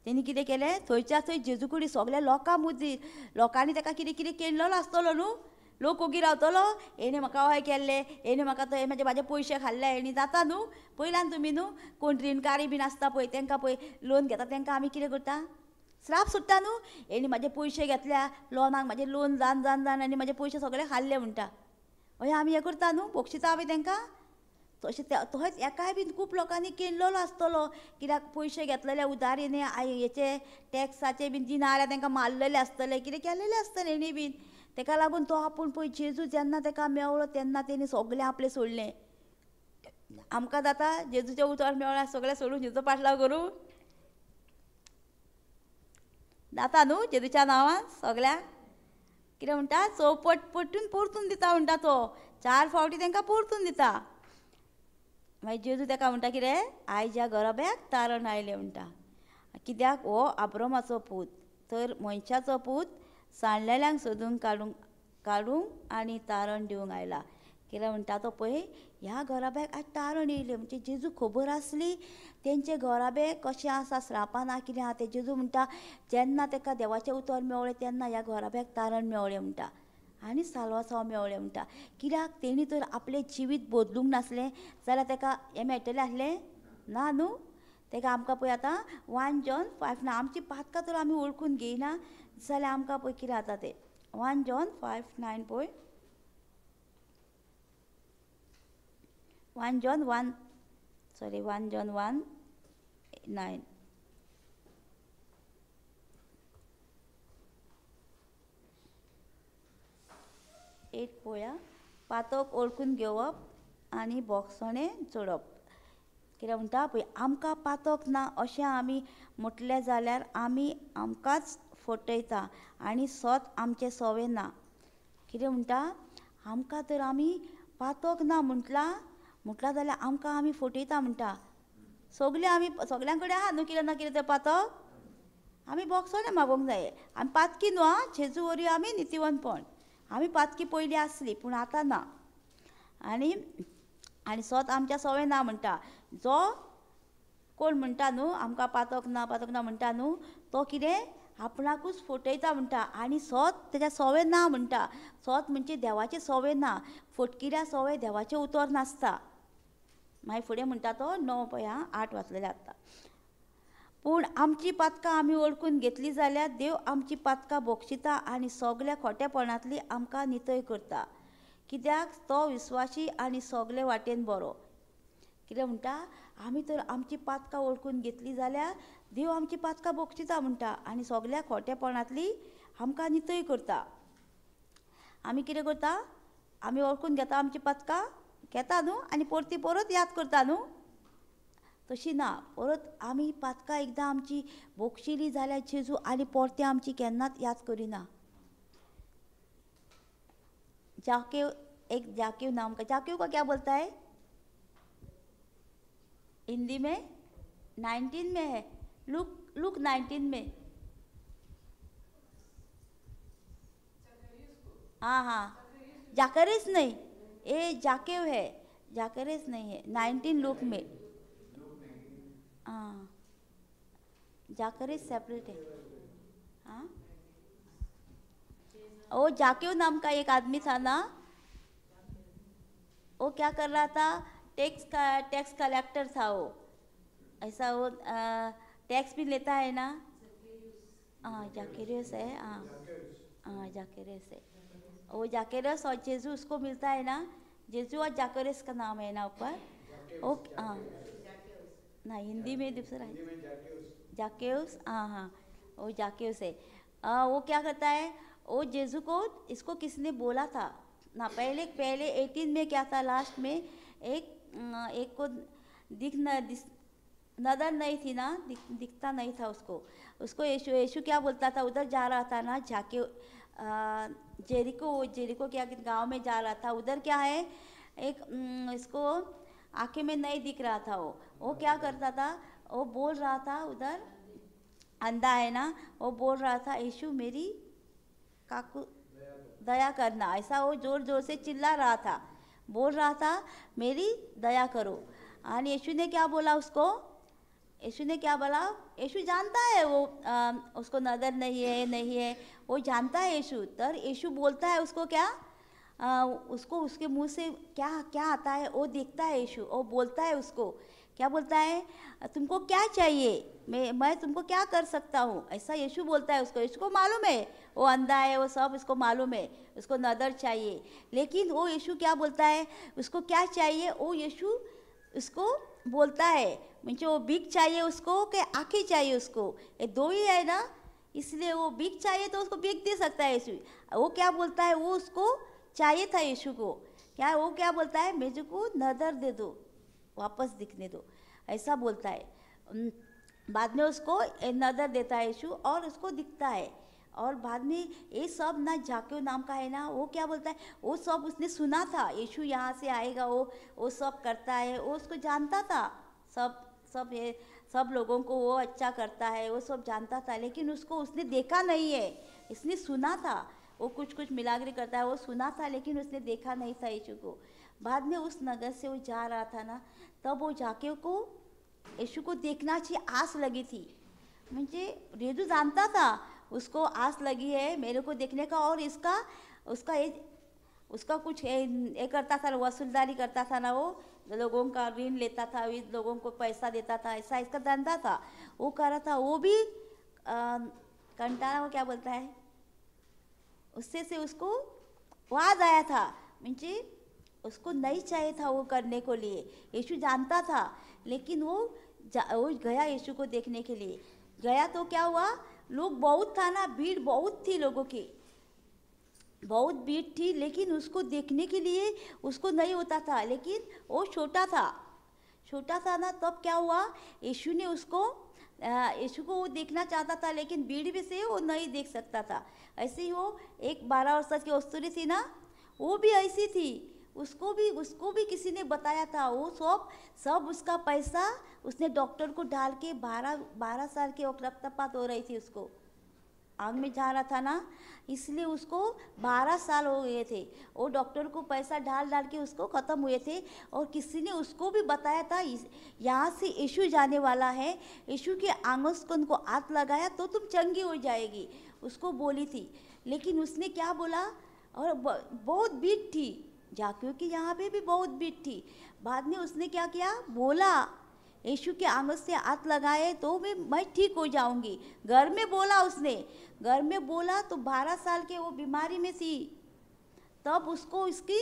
तेणी कितें केलें, थंयच्या थंय जेजू कडेन सगल्या लोकां मदीं लोकांनी तेका कितें कितें केल्लो आसतलो न्हू, लोक ओगी रावतलो, हेणें म्हाका हय केल्लें, हेणें म्हाका थंय म्हाजे म्हाजे पयशे खाल्ले, हेणी जाता न्हू. पयल्यान तुमी न्हू कोण रिणकारी बीन आसता पळय तेंकां पळय लोन घेता तेंकां आमी कितें करता, श्राप सुट्टा न्हू, हेणी म्हाजे पयशे घेतल्या लोनाक, म्हाजे लोन जान जान जान आनी म्हाजे पयशे सगळे खाल्ले म्हणटा. हय आमी हें करता न्हू, बक्षिता आमी तेंकां. तशें तोच हेकाय बीन खूब लोकांनी केल्लोलो आसतलो, कित्याक पयशे घेतलेले उदारीने हेचे टॅक्साचे बीन दिना जाल्यार तेंकां मारलेले आसतले, कितें केलेलें आसतलें हेणी बीन. तेका लागून तो आपूण पळय जेजू जेन्ना तेका मेवलो तेन्ना तेणी सगळें आपलें सोडलें. आमकां जाता जेजूचें उतर मेवळ्यार सगळें सोडून जेजू पाटलाव करूं जाता न्हू, जेजूच्या नांवान सगळ्यांक कितें म्हणटा चौपट पट्टून परतून दिता म्हणटा तो, चार फावटी तेंकां परतून दिता. मागीर जेजू तेका म्हणटा कितें, आयच्या घराब्याक तारण आयलें म्हणटा, कित्याक हो आब्रमाचो पूत, तर मनशाचो पूत सांडलेल्यांक सोदून काडूंक काडूंक आनी तारण दिवंक आयला. कितें म्हणटा तो पळय, ह्या घराब्याक आयज तारण येयलें म्हणजे जेजू खबर आसली तेंचे घराबे कशें आसा, श्रापान आहा कितें आहा तें. जेजू म्हणटा जेन्ना तेका देवाचें उतर मेवळें तेन्ना ह्या घराब्याक तारण मेवळें म्हणटा आनी साल्वासांव मेवळें म्हणटा. कित्याक तेणी तर आपलें जिवीत बदलूंक नासलें जाल्यार तेका हें मेळटलें आसलें ना न्हू. तेका आमकां पळय आतां 1 John 5:9 आमची पातकां तर आमी वळखून घेयना जाल्यार आमकां पळय कितें जाता तें. 1 John 5:9 पळय, 1 John 1:9. एक पळया, पातक ओळखून घेवप आनी बोगसणें जोडप. कितें म्हणटा पळय, आमकां पातक ना अशें आमी म्हटलें जाल्यार आमी आमकांच फटयता आनी सत आमचें सवें ना. कितें म्हणटा, आमकां तर आमी पातक ना म्हटलां जाल्यार आमकां आमी फटयता म्हणटा. सगळें आमी सगळ्यां कडेन आहा न्हू कितें ना कितें तें पातक, आमी बोगसणें मागोवंक जाय. आमी पातकी न्हू आं, जेजू वरी आमी नितीवंतपण, आमी पातकी पयलीं आसली पूण आतां ना. आनी आनी सत आमच्या सवें ना म्हणटा. जो कोण म्हणटा न्हू आमकां पातक ना पातक ना म्हणटा न्हू, तो कितें आपणाकूच फटयता म्हणटा आनी सत तेज्या सवें ना म्हणटा. सत म्हणजे देवाचें सवें ना, फटकिऱ्या सवें देवाचें उतर नासता. मागीर फुडें म्हणटा तो 9 पळय आं, 8 वाचलेलें आतां. पूण आमची पातकां आमी वळखून घेतली जाल्यार देव आमची पातकां बक्षिता आनी सगल्या खोटेपणांतली आमकां नितय करता. कित्याक तो विस्वाशी आनी सगले वाटेन बरो. कितें म्हणटा, आमी तर आमची पातकां वळखून घेतली जाल्यार देव आमची पातकां बक्षिता म्हणटा आनी सगल्या खोटेपणांतली आमकां नितय करता. आमी कितें करता, आमी वळखून घेता आमची पातकां घेता न्हू आनी परती परत याद करता न्हू, तशी ना. परत आमी पातकां एकदां आमची बोगशिली जाल्यार जेजू आनी परते आमची केन्नाच याद करिना. जाकेव, एक जाकेव नाम का, जाकेव का क्या बोलता है हिंदी में? 19 में है, लुक 19 में. हाँ हाँ, जाकरेस नहीं, ये जाकेव है, जाकरेस नहीं है. 19 लुक में, हाँ जाकरेस सेपरेट है. हाँ, वो जाकेव नाम का एक आदमी था ना, वो क्या कर रहा था, टैक्स कलेक्टर था वो, ऐसा वो टैक्स भी लेता है ना. हाँ जाकेरियस है, हाँ हाँ जाकेरियस है वो, जाकेरियस और जेजू उसको मिलता है ना, जेजू और जाकेरियस का नाम है ना ऊपर वो. हाँ ना, हिंदी में दूसरा है जाकेउस. हाँ हाँ, वो जाकेउस है. वो क्या करता है, वो जेजू को, इसको किसने बोला था ना, पहले पहले 18 में क्या था, लास्ट में एक को नज़र नहीं थी ना, दिखता नहीं था उसको. उसको यीशु यीशु क्या बोलता था, उधर जा रहा था ना जाके जेरिको, जेरिको क्या गांव में जा रहा था, उधर क्या है एक इसको आँखें में नहीं दिख रहा था वो क्या करता था, वो बोल रहा था, उधर अंधा है ना, वो बोल रहा था यीशु मेरी काकू दया करना, ऐसा वो जोर जोर से चिल्ला रहा था, बोल रहा था मेरी दया करो. और यीशु ने क्या बोला उसको, यीशु ने क्या बोला, यीशु जानता है वो उसको नज़र नहीं है, नहीं है, वो जानता है यीशु. तर यीशु बोलता है उसको क्या, उसको उसके मुंह से क्या क्या आता है वो देखता है यीशु, वो बोलता है उसको क्या बोलता है, तुमको क्या चाहिए, मैं तुमको क्या कर सकता हूँ, ऐसा यीशु बोलता है उसको. यीशु को मालूम है वो अंधा है, वो सब उसको मालूम है, उसको नज़र चाहिए, लेकिन वो यीशु क्या बोलता है, उसको क्या चाहिए वो यीशु उसको बोलता है. मुझे वो भीख चाहिए उसको कि आँखें चाहिए उसको, ये दो ही है ना, इसलिए वो भीख चाहिए तो उसको भीख दे सकता है यीशु. वो क्या बोलता है, वो उसको चाहिए था यीशु को क्या, वो क्या बोलता है, मेरे को नज़र दे दो, वापस दिखने दो, ऐसा बोलता है. बाद में उसको नज़र देता है यीशु और उसको दिखता है. और बाद में ये सब ना जाकेव नाम का है ना, वो क्या बोलता है, वो सब उसने सुना था, यीशु यहाँ से आएगा, वो सब करता है, वो उसको जानता था, सब सब ये सब लोगों को वो अच्छा करता है, वो सब जानता था, लेकिन उसको उसने देखा नहीं है, इसने सुना था, वो कुछ कुछ मिलागरी करता है, वो सुना था, लेकिन उसने देखा नहीं था यीशु को. बाद में उस नगर से वो जा रहा था ना, तब वो जाकेव को यीशु को देखना चाहिए आस लगी थी. मुझे रेजू जानता था उसको आस लगी है मेरे को देखने का, और इसका उसका ये उसका कुछ ये करता था, वसूलदारी करता था ना, वो लोगों का ऋण लेता था, लोगों को पैसा देता था, ऐसा इसका धंधा था, वो कर रहा था। वो भी कंटाला, वो क्या बोलता है, उससे से उसको वाद आया था, मीन्स उसको नहीं चाहिए था वो करने को लिए। यीशु जानता था, लेकिन वो गया यीशु को देखने के लिए गया। तो क्या हुआ, लोग बहुत था ना, भीड़ बहुत थी लोगों की, बहुत भीड़ थी, लेकिन उसको देखने के लिए उसको नहीं होता था। लेकिन वो छोटा था, छोटा था ना, तब क्या हुआ, यीशु ने उसको, यीशु को वो देखना चाहता था, लेकिन भीड़ में से वो नहीं देख सकता था। ऐसे ही वो एक 12 वर्ष की स्त्री थी ना, वो भी ऐसी थी, उसको भी किसी ने बताया था। वो सब सब उसका पैसा उसने डॉक्टर को डाल के 12 साल के रक्तपात हो रही थी, उसको आंग में जा रहा था ना, इसलिए उसको 12 साल हो गए थे। वो डॉक्टर को पैसा डाल डाल के उसको ख़त्म हुए थे। और किसी ने उसको भी बताया था, यहाँ से यीशु जाने वाला है, यीशु के आंगों को उनको हाथ लगाया तो तुम चंगी हो जाएगी, उसको बोली थी। लेकिन उसने क्या बोला, और बहुत भीड़ थी जा, क्योंकि यहाँ पे भी बहुत भीड़ थी। बाद में उसने क्या किया, बोला यीशु के आंगों से हाथ लगाए तो मैं ठीक हो जाऊंगी। घर में बोला उसने, घर में बोला तो 12 साल के वो बीमारी में थी, तब उसको इसकी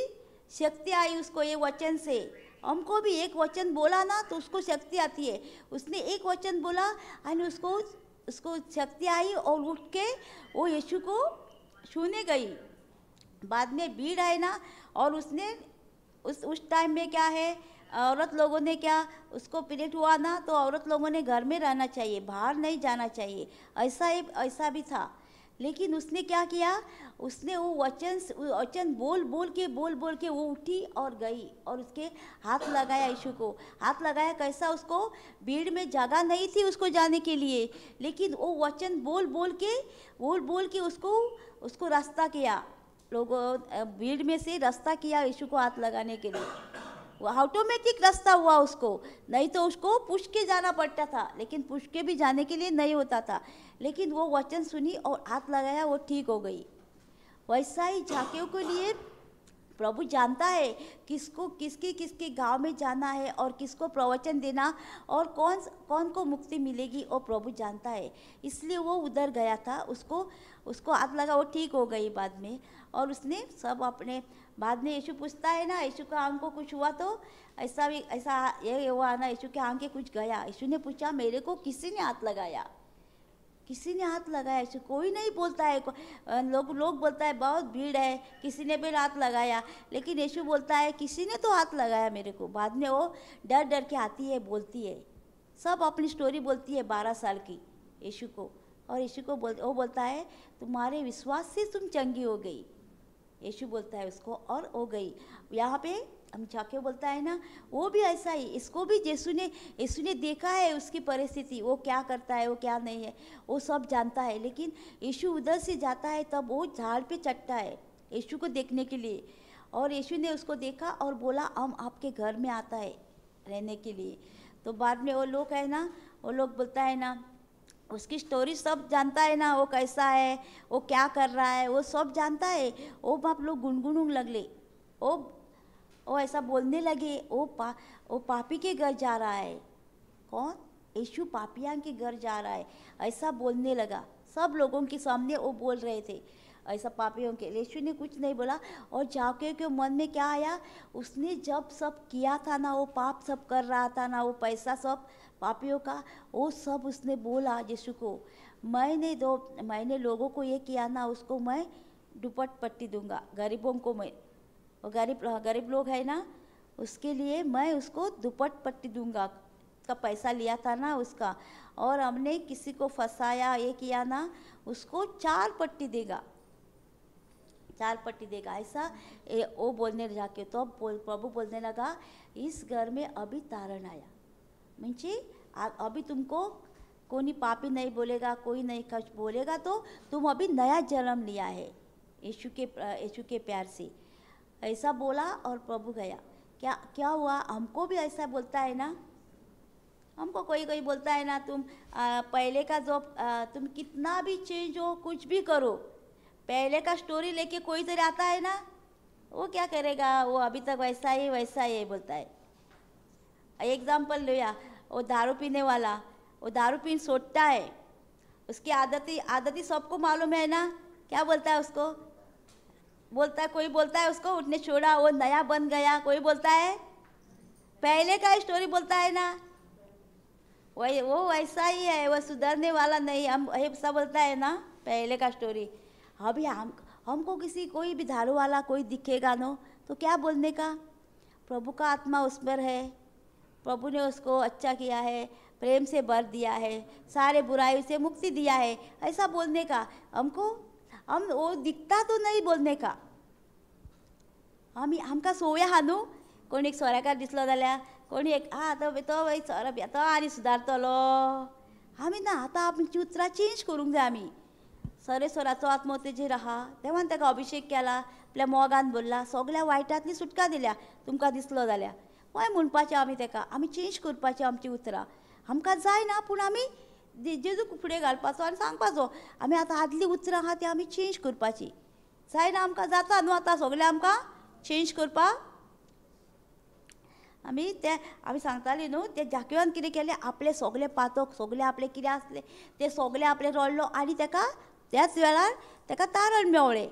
शक्ति आई, उसको ये वचन से। हमको भी एक वचन बोला ना तो उसको शक्ति आती है। उसने एक वचन बोला एंड उसको उसको शक्ति आई और उठ के वो यीशु को छूने गई। बाद में भीड़ आई ना, और उसने उस टाइम में क्या है, औरत लोगों ने क्या, उसको पीरियड हुआ ना तो औरत लोगों ने घर में रहना चाहिए, बाहर नहीं जाना चाहिए, ऐसा भी था। लेकिन उसने क्या किया, उसने वो वचन बोल बोल के वो उठी और गई और उसके हाथ लगाया, यीशु को हाथ लगाया। कैसा, उसको भीड़ में जगह नहीं थी उसको जाने के लिए, लेकिन वो वचन बोल बोल के उसको रास्ता किया, लोगों भीड़ में से रास्ता किया यीशु को हाथ लगाने के लिए। वो ऑटोमेटिक रास्ता हुआ उसको, नहीं तो उसको पूछ के जाना पड़ता था, लेकिन पूछ के भी जाने के लिए नहीं होता था। लेकिन वो वचन सुनी और हाथ लगाया, वो ठीक हो गई। वैसा ही झांकियों के लिए प्रभु जानता है किसको, किसके किसके गांव में जाना है और किसको प्रवचन देना और कौन कौन को मुक्ति मिलेगी, वो प्रभु जानता है। इसलिए वो उधर गया था, उसको उसको हाथ लगा, वो ठीक हो गई बाद में। और उसने सब अपने बाद में यीशु पूछता है ना, यीशु का आंख को कुछ हुआ तो ऐसा भी ऐसा ये हुआ ना, यीशु के आंखें कुछ गया। यीशु ने पूछा मेरे को किसी ने हाथ लगाया, किसी ने हाथ लगाया? यीशु कोई नहीं बोलता है, लोग बोलता है बहुत भीड़ है, किसी ने भी हाथ लगाया, लेकिन यीशु बोलता है किसी ने तो हाथ लगाया मेरे को। बाद में वो डर डर के आती है, बोलती है, सब अपनी स्टोरी बोलती है 12 साल की यीशु को। और यीशु को वो बोलता है तुम्हारे विश्वास से तुम चंगी हो गई, यीशु बोलता है उसको, और हो गई। यहाँ पे हम जाके बोलता है ना, वो भी ऐसा ही, इसको भी यीशु ने देखा है उसकी परिस्थिति, वो क्या करता है वो क्या नहीं है, वो सब जानता है। लेकिन यीशु उधर से जाता है तब वो झाड़ पे चढ़ता है यीशु को देखने के लिए, और यीशु ने उसको देखा और बोला हम आपके घर में आता है रहने के लिए। तो बाद में वो लोग है ना, वो लोग बोलता है ना, उसकी स्टोरी सब जानता है ना, वो कैसा है, वो क्या कर रहा है, वो सब जानता है। वो बाप लोग गुनगुन लगले, वो ऐसा बोलने लगे, वो पापी के घर जा रहा है। कौन? यीशु पापियां के घर जा रहा है, ऐसा बोलने लगा सब लोगों के सामने। वो बोल रहे थे ऐसा पापियों के। यीशु ने कुछ नहीं बोला। और जाके के मन में क्या आया, उसने जब सब किया था ना, वो पाप सब कर रहा था ना, वो पैसा सब पापियों का, वो सब उसने बोला यीशु को, मैंने लोगों को ये किया ना, उसको मैं दुपट पट्टी दूंगा, गरीबों को मैं, वो गरीब लोग है ना, उसके लिए मैं उसको दुपट पट्टी दूंगा, का पैसा लिया था ना उसका, और हमने किसी को फंसाया ये किया ना, उसको 4 पट्टी देगा, 4 पट्टी देगा, ऐसा वो बोलने जाके। तो प्रभु बोलने लगा इस घर में अभी तारण आया, मीन्स अभी तुमको कोई पापी नहीं बोलेगा, कोई नहीं कुछ बोलेगा, तो तुम अभी नया जन्म लिया है यीशु के प्यार से, ऐसा बोला। और प्रभु गया। क्या क्या हुआ, हमको भी ऐसा बोलता है ना, हमको कोई कोई बोलता है ना, तुम पहले का जो तुम कितना भी चेंज हो, कुछ भी करो, पहले का स्टोरी लेके कोई तो आता है ना, वो क्या करेगा, वो अभी तक वैसा ही बोलता है। एग्जाम्पल लिया, वो दारू पीने वाला, वो दारू पीन सोचता है, उसकी आदती आदती सबको मालूम है ना। क्या बोलता है उसको? बोलता है, कोई बोलता है उसको उसने छोड़ा वो नया बन गया? कोई बोलता है? पहले का स्टोरी बोलता है ना। वही वो वैसा ही है, वो सुधरने वाला नहीं। हम ऐसा बोलता है ना पहले का स्टोरी। अभी हम हमको किसी कोई भी दारू वाला कोई दिखेगा नो तो क्या बोलने का? प्रभु का आत्मा उस पर है, प्रभु ने उसको अच्छा किया है, प्रेम से भर दिया है, सारे बुराई से मुक्ति दिया है, ऐसा बोलने का। हमको हम वो दिखता तो नहीं बोलने का। आमी आमकां संवय आहा न्हू, कोण एक सोऱ्याकार दिसलो जाल्यार कोणी एक आं तो तो सोरो तो आनी सुदारतलो। आमी ना आतां आमची उतरां चेंज करूंक जाय। आमी सरेसराचो आत्मो तेजेर आहा, देवान ताका अभिशेक केला, आपल्या मोगान भरला, सगळ्या वायटांतली सुटका दिल्या। तुमकां दिसलो जाल्यार हय म्हणपाचें आमी ताका, आमी चेंज करपाचें आमची उतरां। आमकां जायना पूण आमी जेजूक फुडें घालपाचो आनी सांगपाचो आमी आतां आदलीं उतरां आहा ती आमी चेंज करपाची। जायना आमकां जाता न्हू आतां सगळें आमकां चेंज करपाक। आमी ते आमी सांगताली न्हू ते जाक्युआन कितें केलें, आपलें सगळें पातक सगळें आपलें कितें आसलें तें सगळें आपलें रडलो आनी ताका त्याच वेळार ताका तारण मेवळें।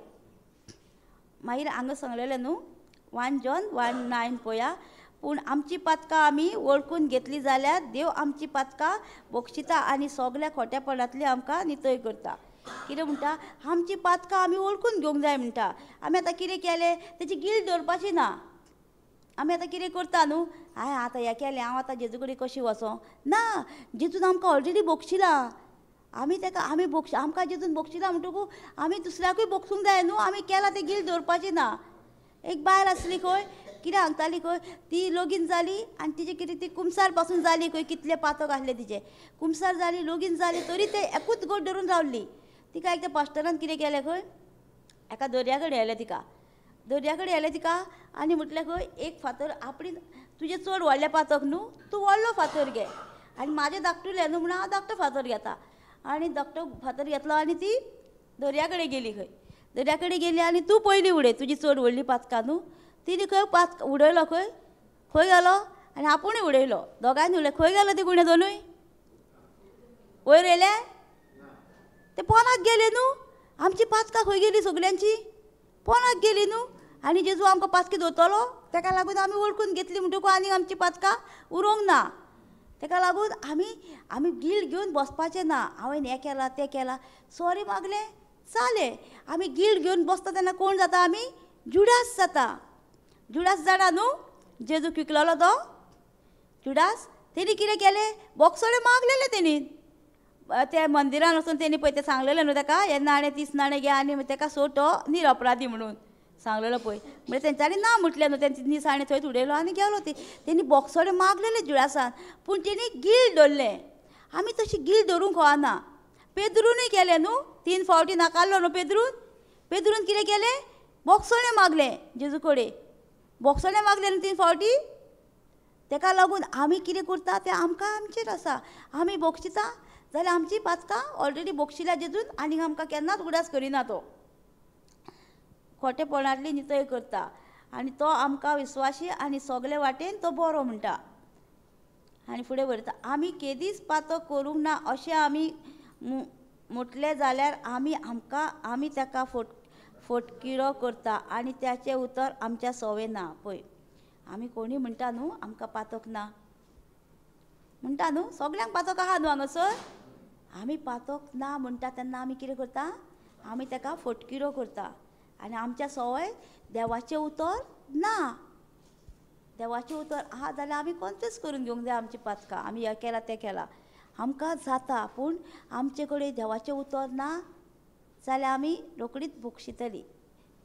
मागीर हांगा सांगलेलें न्हू 1 John 1:9 पळया, पूण आमची पातकां आमी वळखून घेतली जाल्यार देव आमची पातकां बक्षिता आनी सगळ्या खोट्यापणांतली आमकां नितळ करता। कितें म्हणटा? आमची पातकां आमी वळखून घेवंक जाय म्हणटा। आमी आतां कितें केलें तेची गिल्ट दवरपाची ना। आमी आतां कितें करता न्हू, हांवें आतां हें केलें हांव आतां जेजू कडेन कशी वचों ना, जेजून आमकां ऑलरेडी बक्षिला। आमी ताका आमी बक्षी आमकां जेजून बक्षिला म्हणटकूच आमी दुसऱ्याकूय बक्षूंक जाय न्हू। आमी केलां तें गिल्ट दवरपाची ना। एक बायल आसली खंय, कितें सांगताली खंय, ती लगीन जाली आनी तिजे कितें ती कुमसार पासून जाली खंय, कितले पातक आसले तिजे, कुमसार जाली लगीन जाली तरी ते एकूच गोड धरून रावली। तिका एकदां पास्टरान कितें केलें खंय, एका दर्या कडेन व्हेलें तिका, दर्या कडेन व्हेलें तिका आनी म्हटलें खंय एक फातर आपणी तुजें चड व्हडलें पातक न्हू, तूं व्हडलो फातर घे आनी म्हाजें धाकटुलें न्हू म्हणून हांव धाकटो फातर घेता। आनी धाकटो फातर घेतलो आनी ती दर्या कडेन गेली खंय, दर्या कडेन गेली आनी तूं पयलीं उडय तुजी चड व्हडली पातकां न्हू। तिणी खंय पात उडयलो खंय, खंय गेलो आनी आपुणूय उडयलो, दोगांयनी उडयलो। खंय गेलो ती गुणे दोनूय वयर येयले, ते पोनाक गेले न्हू। आमची पातकां खंय गेली सगल्यांची पोनाक गेली न्हू। आनी जेजू आमकां पातकी दवरतलो ताका लागून आमी वळखून घेतली म्हणटकूच आनी आमची पातकां उरोंक ना। ताका लागून आमी आमी गिल्ट घेवन बसपाचें ना। हांवें हें केलां तें केलां सॉरी मागलें जालें। आमी गिल्ट घेवन बसता तेन्ना कोण जाता? आमी जुडास जाता। जुडास जाणा न्हू, जेजू विकलेलो तो जुडास, तेणी कितें केलें बोक्सोळे मागलेलें तेणी त्या मंदिरान वचून तेणी पळय तें सांगलेलें न्हू ताका, हे नाणें 30 नाणें घे आनी ताका सोड तो निरपराधी म्हणून सांगलेलो पळय। म्हणजे तेंच्यांनी ना म्हटलें न्हू, तेंचे निसाणे थंयच उडयलो आनी गेलो। ती तेणी बोक्सोळे मागलेले जुडासान, पूण तेणी गिल्ट दवरलें। आमी तशी गिल्ट दवरूंक कळना। पेद्रूनय केलें न्हू, 3 फावटी नाकारलो न्हू पेद्रून। पेद्रून कितें केलें बोक्सोळे मागलें जेजू कडेन, बोक्सोळे मागलें न्हू 3 फावटी। ताका लागून आमी कितें करता तें आमकां आमचेर आसा। आमी बक्षिता जाल्यार आमची पातकां ऑलरेडी बक्षिल्या जेजून आनी आमकां केन्नाच उगडास करिना। तो खोटेपणांतली नितळ करता आनी तो आमकां विस्वाशी आनी सगळे वाटेन तो बरो म्हणटा। आनी फुडें बरयता, आमी केदीच पातक करूंक ना अशें आमी म्हटलें जाल्यार आमी आमकां आमी ताका फोटकिरो करता आनी ताचें उतर आमच्या सवे ना। पळय आमी कोणी म्हणटा न्हू आमकां पातक ना म्हणटा न्हू, सगल्यांक पातक आहा न्हू हांगासर। आमी पातक ना म्हणटा तेन्ना आमी कितें करता, आमी ताका फोटकिरो करता आनी आमच्या सवय देवाचें उतर ना। देवाचें उतर आहा जाल्यार आमी कॉन्फेस करून घेवंक जाय आमची पातकां, आमी हें केलां तें केलां आमकां जाता, पूण आमचे कडेन देवाचें उतर ना जाल्यार आमी रोखडीच बक्षितलीं।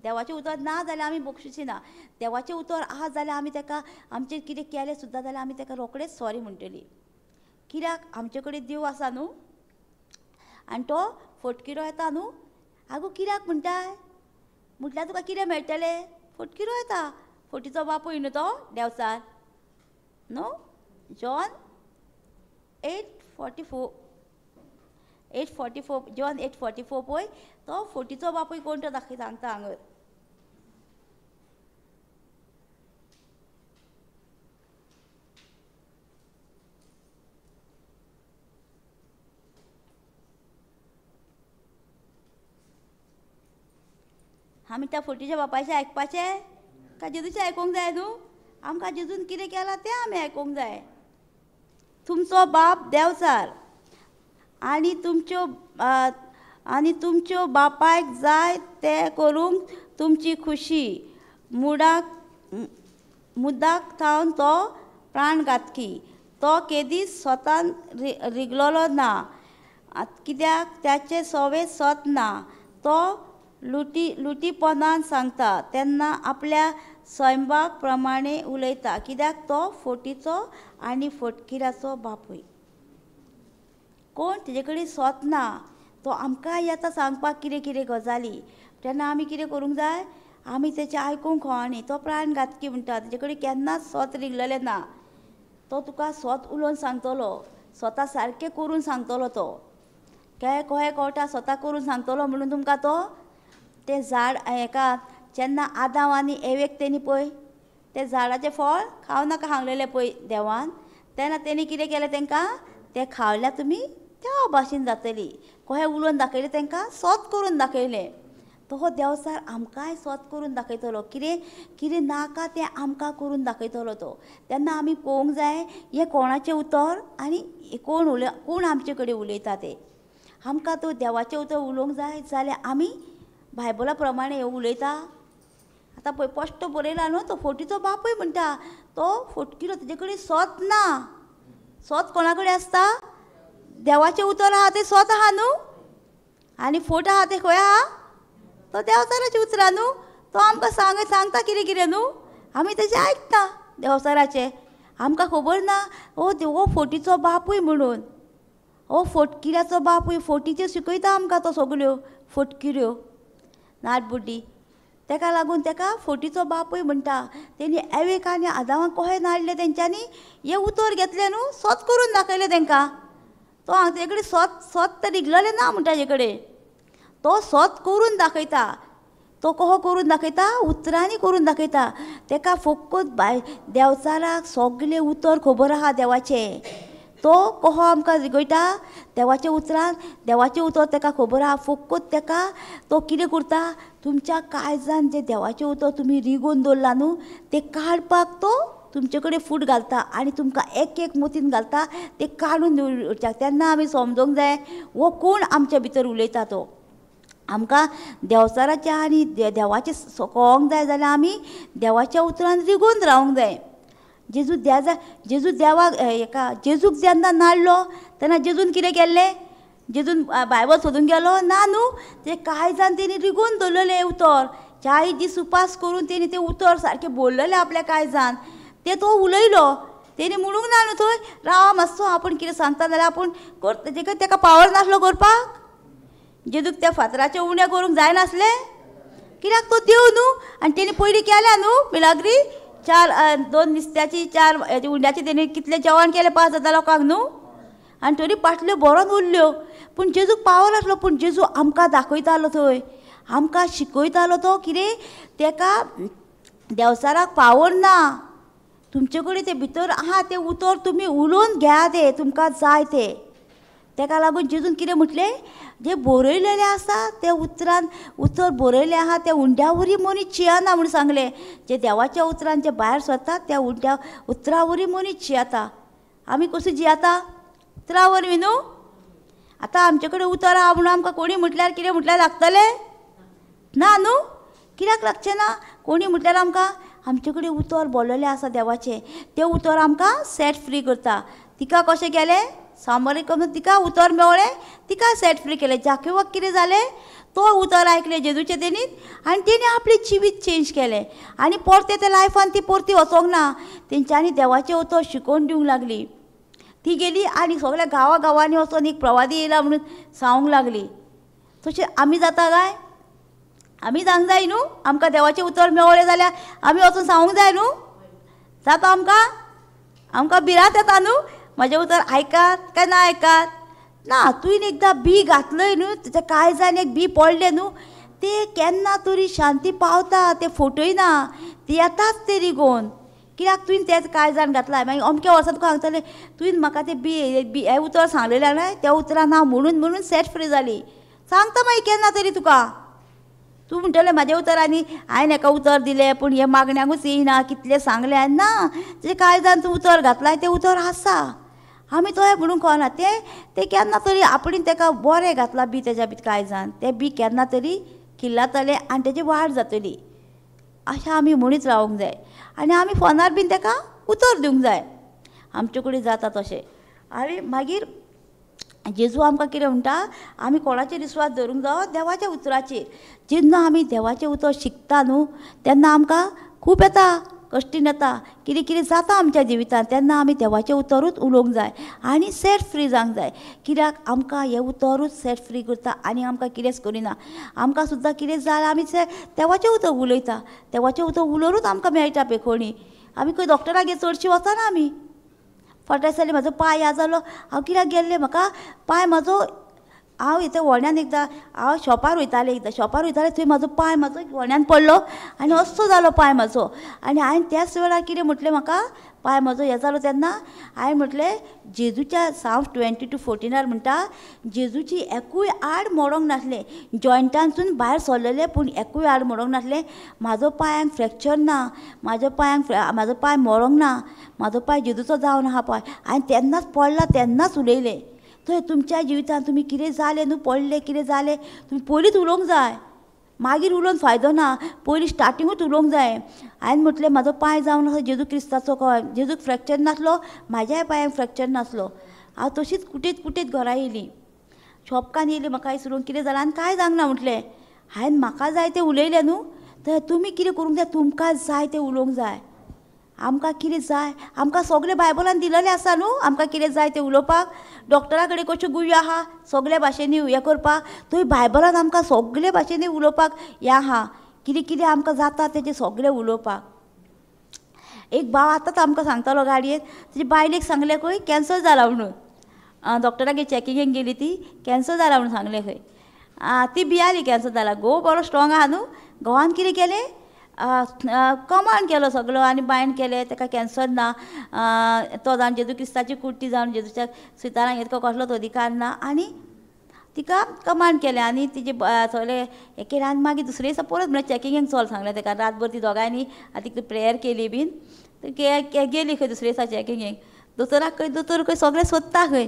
देवाचें उतर ना जाल्यार आमी बक्षिची ना। देवाचें उतर आहा जाल्यार आमी ताका आमचें कितें केलें सुद्दां जाल्यार आमी ताका रोखडेच सॉरी म्हणटली। कित्याक आमचे कडेन देव आसा न्हू आनी तो फटकिरो येता न्हू। आगो कित्याक म्हणटाय म्हटल्यार तुका कितें मेळटलें? फटकिरो येता, फटीचो बापूय न्हू तो देंवचार न्हू। John 8:44 8:44 John 8:44 पळय तो फटीचो बापूय कोण तो दाखय सांगता हांगर। आमी त्या फटीच्या बापायचें आयकपाचें काय जेजूचें आयकूंक जाय न्हू? आमकां जेजून कितें केलां तें आमी आयकूंक जाय. तुमचो बाप देंवचार आनी तुमच्यो बापायक जाय तें करूंक तुमची खुशी मुदाक थावन तो प्राणघातकी. तो केदींच स्वतान रिगलोलो ना, कित्याक ताचें सवे सत ना. तो लुटीपणान सांगता तेन्ना आपल्या सैमाक प्रमाणे उलयता, कित्याक तो फटीचो आनी फटकिराचो बापूय. कोण तेजे कडेन सत ना तो आमकां येता सांगपाक कितें कितें गजाली. तेन्ना आमी कितें करूंक जाय? आमी तेचें आयकूंक खो. तो प्राणघातकी म्हणटा, तेजे कडेन केन्नाच सत रिगलेलें ना. तो तुका सत उलोवन सांगतलो, स्वता सारकें करून सांगतलो. तो काय कहें कळटा स्वता करून सांगतलो म्हणून तुमकां तो तें झाड हेका जेन्ना आदांव आनी एवेक तेणी पळय तें झाडाचें फळ खावं नाका सांगलेलें पळय देवान, तेन्ना तेणी कितें केलें तांकां तें खावल्यार तुमी त्या भाशेन जातली. कहें उलोवन दाखयलें तांकां, सत करून दाखयलें. तो देंवचार आमकांय सत करून दाखयतलो, कितें कितें नाका तें आमकां करून दाखयतलो तो. तेन्ना आमी पळोवंक जाय हें कोणाचें उतर आनी कोण कोण आमचे कडेन उलयता तें. आमकां तो देवाचें उतर उलोवंक जाय जाल्यार आमी बायबला प्रमाणे उलयता. आतां पळय स्पश्ट बरयला न्हू, तो फटीचो बापूय म्हणटा, तो फटकिरो, तेजे कडेन सत ना. सत कोणा कडेन आसता? देवाचें उतर आहा तें सत आहा न्हू, आनी फट आहा तें खंय आहा? तो देंवचाराचें उतरां न्हू. तो आमकां सांगता कितें कितें न्हू, आमी तेजें आयकता देंवचाराचें. आमकां खबर ना ओ हो फटीचो बापूय म्हणून, हो फटकिऱ्याचो बापूय, फटीच्यो शिकयता आमकां तो सगल्यो फटकिऱ्यो नाटबुड्डी. तेका लागून तेका फटीचो बापूय म्हणटा. तेणी एवेक आनी आदावाक कशें नाडलें तेंच्यांनी हें उतर घेतलें न्हू, सत करून दाखयलें तेंकां. तो हांगा तेजे कडेन सत सत तर रिगलेलें ना म्हणटा तेजे कडेन. तो सत करून दाखयता. तो कसो करून दाखयता? उतरांनी करून दाखयता. तेका फकत बाय देंवचाराक सगलें उतर खबर आहा देवाचें. तो कसो आमकां रिगयता? देवाच्या उतरान. देवाचें उतर तेका खबर आहा. फकत तेका तो कितें करता, तुमच्या काळजान जें देवाचें उतर तुमी रिगोवन दवरलां न्हू तें काडपाक तो तुमचे कडेन फूट घालता आनी तुमकां एक एक मोतीन घालता तें काडून दवरच्याक. तेन्ना आमी समजूंक जाय हो कोण आमच्या भितर उलयता तो. आमकां देंवचाराच्या आनी देवाचें कळोंक जाय जाल्यार आमी देवाच्या उतरान रिगोवन रावंक जाय. जेजू जेजू देवाक हेका जेजूक जेन्ना नाडलो तेन्ना जेजून कितें केल्लें? जेजून बायबल सोदूंक गेलो ना न्हू, तें काळजान तेणी रिगोवन दवरलेलें उतर. 40 दीस उपास करून तेणी तें उतर सारकें बोल्ललें आपल्या काळजान, तें तो उलयलो. तेणी म्हणूंक ना न्हू थंय रावा मातसो आपूण कितें सांगता जाल्यार आपूण तेका तेका पावर नासलो करपाक. जेजूक त्या फातराचें उणें करूंक जायनासलें, कित्याक तो देव न्हू. आनी तेणी पयलीं केल्या न्हू मिलाग्री, 4 2 नुस्त्याची 4 उंड्याची तेणी कितलें जेवण केलें 5000 लोकांक न्हू, आनी तरी पाटल्यो बरोन उरल्यो. पूण जेजूक पावर आसलो. पूण जेजू आमकां दाखयतालो थंय, आमकां शिकयतालो तो कितें तेका देंवचाराक पावर ना. तुमचे कडेन तें भितर आहा तें उतर तुमी उलोवन घेया तें तुमकां जाय तें. तेका लागून जेजून कितें म्हटलें, जें बरयलेलें आसा तें उतरान उतर बरयलें आहा त्या उंड्या वरी मनीस जियेना म्हूण सांगलें. जे देवाच्या उतरान जे भायर सरता त्या उंड्या उतरा वरी मनीस जियेता. आमी कसो जियेता? उतरा वरवीं न्हू. आतां आमचे कडेन उतर आहा म्हणून आमकां कोणी म्हटल्यार कितें म्हटल्यार लागतलें ना न्हू? कित्याक लागचें ना? कोणी म्हटल्यार आमकां आमचे कडेन उतर बोल्लेलें आसा देवाचें, तें उतर आमकां सेट फ्री करता. तिका कशें केलें? सामोरे करून तिका उतर मेवळें, तिका सेट फ्री केलें. जाकेवाक कितें जालें? तो उतर आयकलें जेजूचें तेणी आनी तेणी आपलें जिवीत चेंज केलें आनी परतें त्या लायफान ती परती वचोंक ना. तेंच्यांनी देवाचें उतर शिकोवन दिवंक लागली. ती गेली आनी सगल्या गांवा गांवांनी वचोन एक प्रवादी येयला म्हणून सांगूंक लागली. तशें आमी जाता काय? आमी जावंक जाय न्हू. आमकां देवाचें उतर मेवळें जाल्यार आमी वचून सांगूंक जाय न्हू. जाता आमकां? आमकां भिरांत येता न्हू, म्हजें उतर आयकात काय ना आयकात ना. तुवें एकदां बी घातलय न्हू, तेच्या काळजान एक बी पडलें न्हू, तें केन्ना तरी शांती पावता, तें फटयना, तें येताच तें रिगोवन. कित्याक तुवें तें काळजान घातलां. मागीर अमक्या वर्सा तुका सांगतलें तुवें म्हाका तें बी बी हें उतर सांगलेलें न्हय, त्या उतरान हांव म्हणून म्हणून सेट फ्री जाली. सांगता मागीर केन्ना तरी तुका. तूं म्हणटलें म्हाजें उतर आनी हांवें हेका उतर दिलें पूण हें मागण्यांकूच येयना, कितलें सांगलें हांवें ना, तेजें काळजान तूं उतर घातलां तें उतर आसा. आमी तो म्हणूंक कळना तें तें केन्ना तरी आपणें तेका बरें घातलां बी तेज्या बी काळजान तें बी केन्ना तरी किल्लातलें आनी तेजी वाड जातली. अशें आमी म्हणीत रावूंक जाय आनी आमी फोनार बीन तेका उतर दिवंक जाय. आमचे कडेन जाता तशें. आनी मागीर जेजू आमकां कितें म्हणटा, आमी कोणाचेर विस्वास दवरूंक जावो, देवाच्या उतराचेर. जेन्ना आमी देवाचें उतर शिकता न्हू तेन्ना आमकां खूब येता, कश्टीन येता, कितें कितें जाता आमच्या जिवितांत, तेन्ना आमी देवाचें उतरूच उलोवंक जाय आनी सेट फ्री जावंक जाय. कित्याक आमकां हें उतरूच सेट फ्री करता आनी आमकां कितेंच करिना. आमकां सुद्दां कितें जाल्यार आमी देवाचें उतर उलयता, देवाचें उतर उलोवनूच आमकां मेळटा पेखोणी. आमी खंय डॉक्टरागेर चडशीं वचना आमी. फाटल्या दिसांनी म्हाजो पांय ह्या जालो, हांव कित्याक गेल्लें, म्हाका पांय म्हाजो, हांव इथं व्हड्यान एकदां हांव शॉपार वयतालें, एकदां शॉपार वयतालें थंय म्हाजो पांय म्हाजो व्हड्यान पडलो आनी अस्सो जालो पांय म्हाजो. आनी हांवें त्याच वेळार कितें म्हटलें, म्हाका पांय म्हाजो हें जालो तेन्ना हांवें म्हटलें जेजूच्या साम्स 22:14 म्हणटा, जेजूची एकूय आड मोडोंक नासलें, जॉयंटानसून भायर सरलेलें पूण एकूय आड मोडोंक नासलें. म्हाजो पांयांक फ्रॅक्चर ना, म्हाज्या पांयांक म्हाजो पांय मोडोंक ना, म्हाजो पांय जेजूचो जावन आहा पांय. हांवें तेन्नाच पडला तेन्नाच उलयलें. थंय तुमच्या जिवितांत तुमी कितें जालें न्हू, पडलें कितें जालें, तुमी पयलींच उलोवंक जाय, मागीर उलोवन फायदो ना, पयलीं स्टार्टिंगूच उलोवंक जाय. हांवें म्हटलें म्हाजो पांय जावन आसा जेजू क्रिस्ताचो, कळ जेजूक फ्रॅक्चर नासलो, म्हाज्याय पांयांक फ्रॅक्चर नासलो. हांव तशीच कुटीत कुटीत घरा येयली, शॉपकान येयली, म्हाका विसरून कितें जालें आनी कांय जावंक ना म्हटलें. हांवें म्हाका जाय तें उलयलें न्हू, तर तुमी कितें करूंक जाय, तुमकां जाय तें उलोवंक जाय. आमकां कितें जाय, आमकां सगळें बायबलान दिलेलें आसा न्हू, आमकां कितें जाय तें उलोवपाक. डॉक्टरा कडेन कश्यो गुळयो आहा सगल्या भाशेनी हें करपाक, थंय बायबलान आमकां सगले भाशेनी उलोवपाक हें आहा, कितें कितें आमकां जाता तेजें सगळें उलोवपाक. एक भाव आतांच आमकां सांगतालो गाडयेन, तेजे बायलेक सांगलें खंय कॅन्सर जाला म्हणून, डॉक्टरागेर चॅकिंगेक गेली ती, कॅन्सर जाला म्हणून सांगलें खंय. ती भियाली कॅन्सर जाला, घोव बरो स्ट्रोंग आहा न्हू, घोवान कितें केलें, कमांड केलो सगलो आनी बायन केलें ताका कॅन्सर ना, तो जावन जेजू क्रिस्ताची कुर्ती जावन जेजूच्या सुतारांक तुका कसलोच अधिकार ना, आनी तिका कमांड केलें आनी तिजे सगळें हें केलें. आनी मागीर दुसरे दिसा परत म्हळ्यार चॅकिंगेक चल सांगलें ताका, रातभर ती दोगांयनी आनी तिका प्रेयर केली बीन, गेली खंय दुसरे दिसा चॅकिंगेक. दोतोराक खंय, दोतोर खंय सगळें सोदता खंय,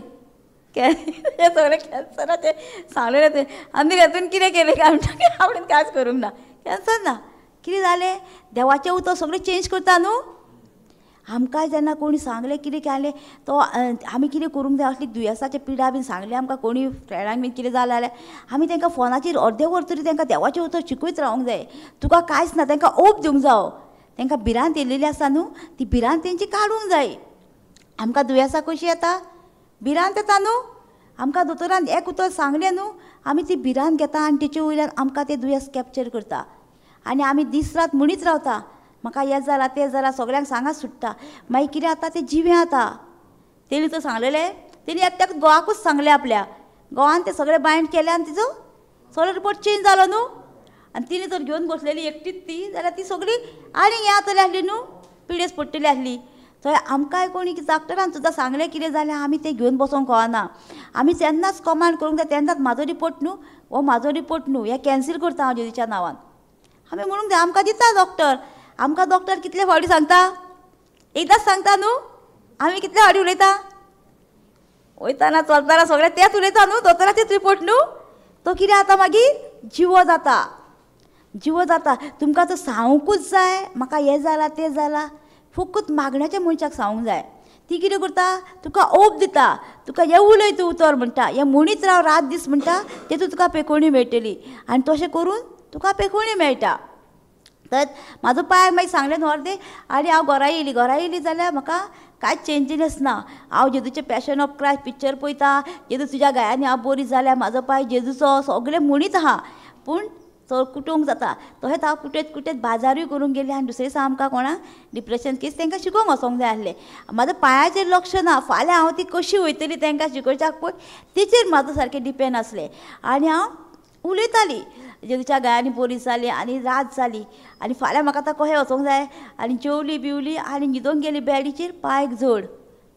सगळें कॅन्सराचें सांगलेलें तें. आनी हातून कितें केलें काय म्हणटा, आपणें कांयच करूंक ना, कॅन्सर ना. कितें जालें, देवाचें उतर सगळें चेंज करता न्हू. आमकां जेन्ना कोणी सांगलें कितें केलें, तो आमी कितें करूंक जाय, असली दुयेंसाचे पिडा बीन सांगलें आमकां कोणी फ्रेंडांक बीन कितें जालें जाल्यार आमी तांकां फोनाचेर अर्दें वर तरी तांकां देवाचें उतर शिकयत रावूंक जाय. तुका कांयच ना, तांकां ओप दिवंक जावो, तांकां भिरांत येयलेली आसा न्हू ती भिरांत तेंची काडूंक जाय. आमकां दुयेंसां कशीं येता, भिरांत येता न्हू, आमकां दोतोरान एक उतर सांगलें न्हू, आमी ती भिरांत घेता आनी तेचे वयल्यान आमकां तें दुयेंस कॅप्चर करता. आनी आमी दीस रात म्हणीत रावता, म्हाका हें जालां तें जालां, सगळ्यांक सांगात सुट्टा. मागीर कितें जाता, तें जिवें जाता. तेणी तर सांगलेलें, तेणी एकट्याक घोवाकूच सांगलें आपल्या, घोवान तें सगळें बायंड केलें आनी तिजो सगळो रिपोर्ट चेंज जालो न्हू. आनी तिणें जर घेवन बसलेली एकटीच ती जाल्यार ती सगळी आनी हें जातली आसली न्हू, पिडेस पडटली आसली. थंय आमकांय कोणी डॉक्टरान सुद्दां सांगलें कितें जाल्यार आमी तें घेवन बसोंक कळना. आमी तेन्नाच कमांड करूंक जाय, तेन्नाच म्हाजो रिपोर्ट न्हू, हो म्हाजो रिपोर्ट न्हू, हें कॅन्सील करता हांव जेजूच्या नांवान. आमी म्हणूंक जाय, आमकां दिता डॉक्टर, आमकां डॉक्टर कितले फावटी सांगता, एकदांच सांगता न्हू, आमी कितले फावटी उलयता, वयताना चलतना सगळें तेंच उलयता न्हू, दोतोराचेच रिपोर्ट न्हू. तो कितें जाता मागीर जिवो जाता, जिवो जाता. तुमकां तो सांगूंकूच जाय, म्हाका हें जालां तें जालां, फकत मागण्याच्या मनशाक सांगूंक जाय. ती कितें करता, तुका ओप दिता, तुका हें उलय तूं उतर म्हणटा, हें म्हणीत राव रात दीस म्हणटा, तेतून तुका पेखोणी मेळटली आनी तशें करून तुका पेखोणी मेळटा. तर म्हाजो पांय मागीर सांगलें न्हू अर्दें, आनी हांव घरा येयली. घरा येयली जाल्यार म्हाका कांयच चेंजीस ना. हांव जेजूचें पॅशन ऑफ क्रायस्ट पिक्चर पळयता, जेजू तुज्या गायांनी हांव बरी जाल्या, म्हाजो पांय जेजूचो, सगळें म्हणीत आहा, पूण चड कुटूंक जाता. तशेंच हांव कुटेत कुटेत बाजारूय करूंक गेलें आनी दुसरे दिसा आमकां कोणाक डिप्रेशन केस तांकां शिकोवंक वचोंक जाय आसलें. म्हाज्या पांयाचेर लक्ष ना, फाल्यां हांव ती कशी वयतली तांकां शिकोवच्याक पळय तेचेर म्हाजो सारकें डिपेंड आसलें. आनी हांव उलयताली जेजूच्या गायांनी बरी जाली आनी रात जाली आनी फाल्यां म्हाका आतां कशें वचोंक जाय. आनी जेवली बिवली आनी न्हिदोंक गेली बेडीचेर, पांयक जड,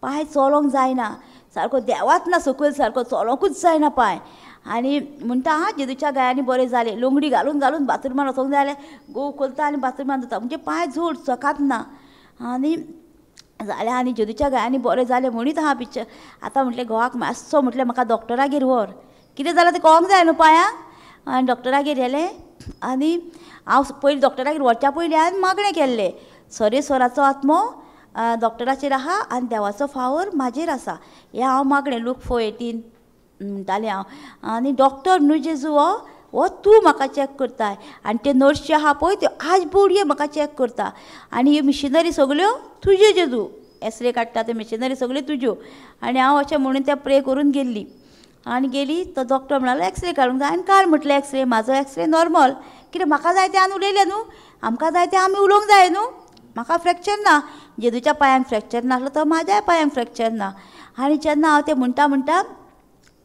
पांय चलोंक जायना सारको, देवाच ना सकयल सारको चलोंकूच जायना पांय. आनी म्हणटा आं जेजूच्या गायांनी बरें जालें. लंगडी घालून घालून बाथरुमान वचोंक जाय जाल्यार गोव खोलता आनी बाथरुमान धुता, म्हणजे पांय जोड सकात ना. आनी जालें आनी जेजूच्या गायांनी बरें जालें म्हणीत आहा पिक्चर. आतां म्हटलें घोवाक मातसो म्हटलें म्हाका डॉक्टरागेर व्हर, कितें जालां तें कळोंक जाय न्हू पांयांक. आनी डॉक्टरागेर व्हेलें आनी हांव पयलीं डॉक्टरागेर व्हरच्या पयलीं हांवें मागणें केल्लें, सरेस्वराचो आत्मो डॉक्टराचेर आहा आनी देवाचो फावर म्हाजेर आसा, हें हांव मागणें लूक 4:18 म्हणटालें हांव. आनी डॉक्टर न्हू जेजू हो तूं म्हाका चॅक करताय, आनी ते नर्शी आहा पळय त्यो आज बोडये म्हाका चॅक करता, आनी ह्यो मिशिनरी सगल्यो तुज्यो जेजू, एक्सरे काडटा त्यो मिशिनरी सगल्यो तुज्यो. आनी हांव अशें म्हणून तें प्रे करून गेल्ली. आनी गेली तो डॉक्टर म्हणालो एक्सरे काडूंक जाय. आनी काड म्हटलें एक्सरे, म्हाजो एक्सरे नॉर्मल, कितें म्हाका जाय तें आमी उलयलें न्हू, आमकां जाय तें आमी उलोवंक जाय न्हू. म्हाका फ्रॅक्चर ना, जेजूच्या पांयांक फ्रॅक्चर नासलो तो म्हाज्याय पांयांक फ्रॅक्चर ना. आनी जेन्ना हांव तें म्हणटा म्हणटा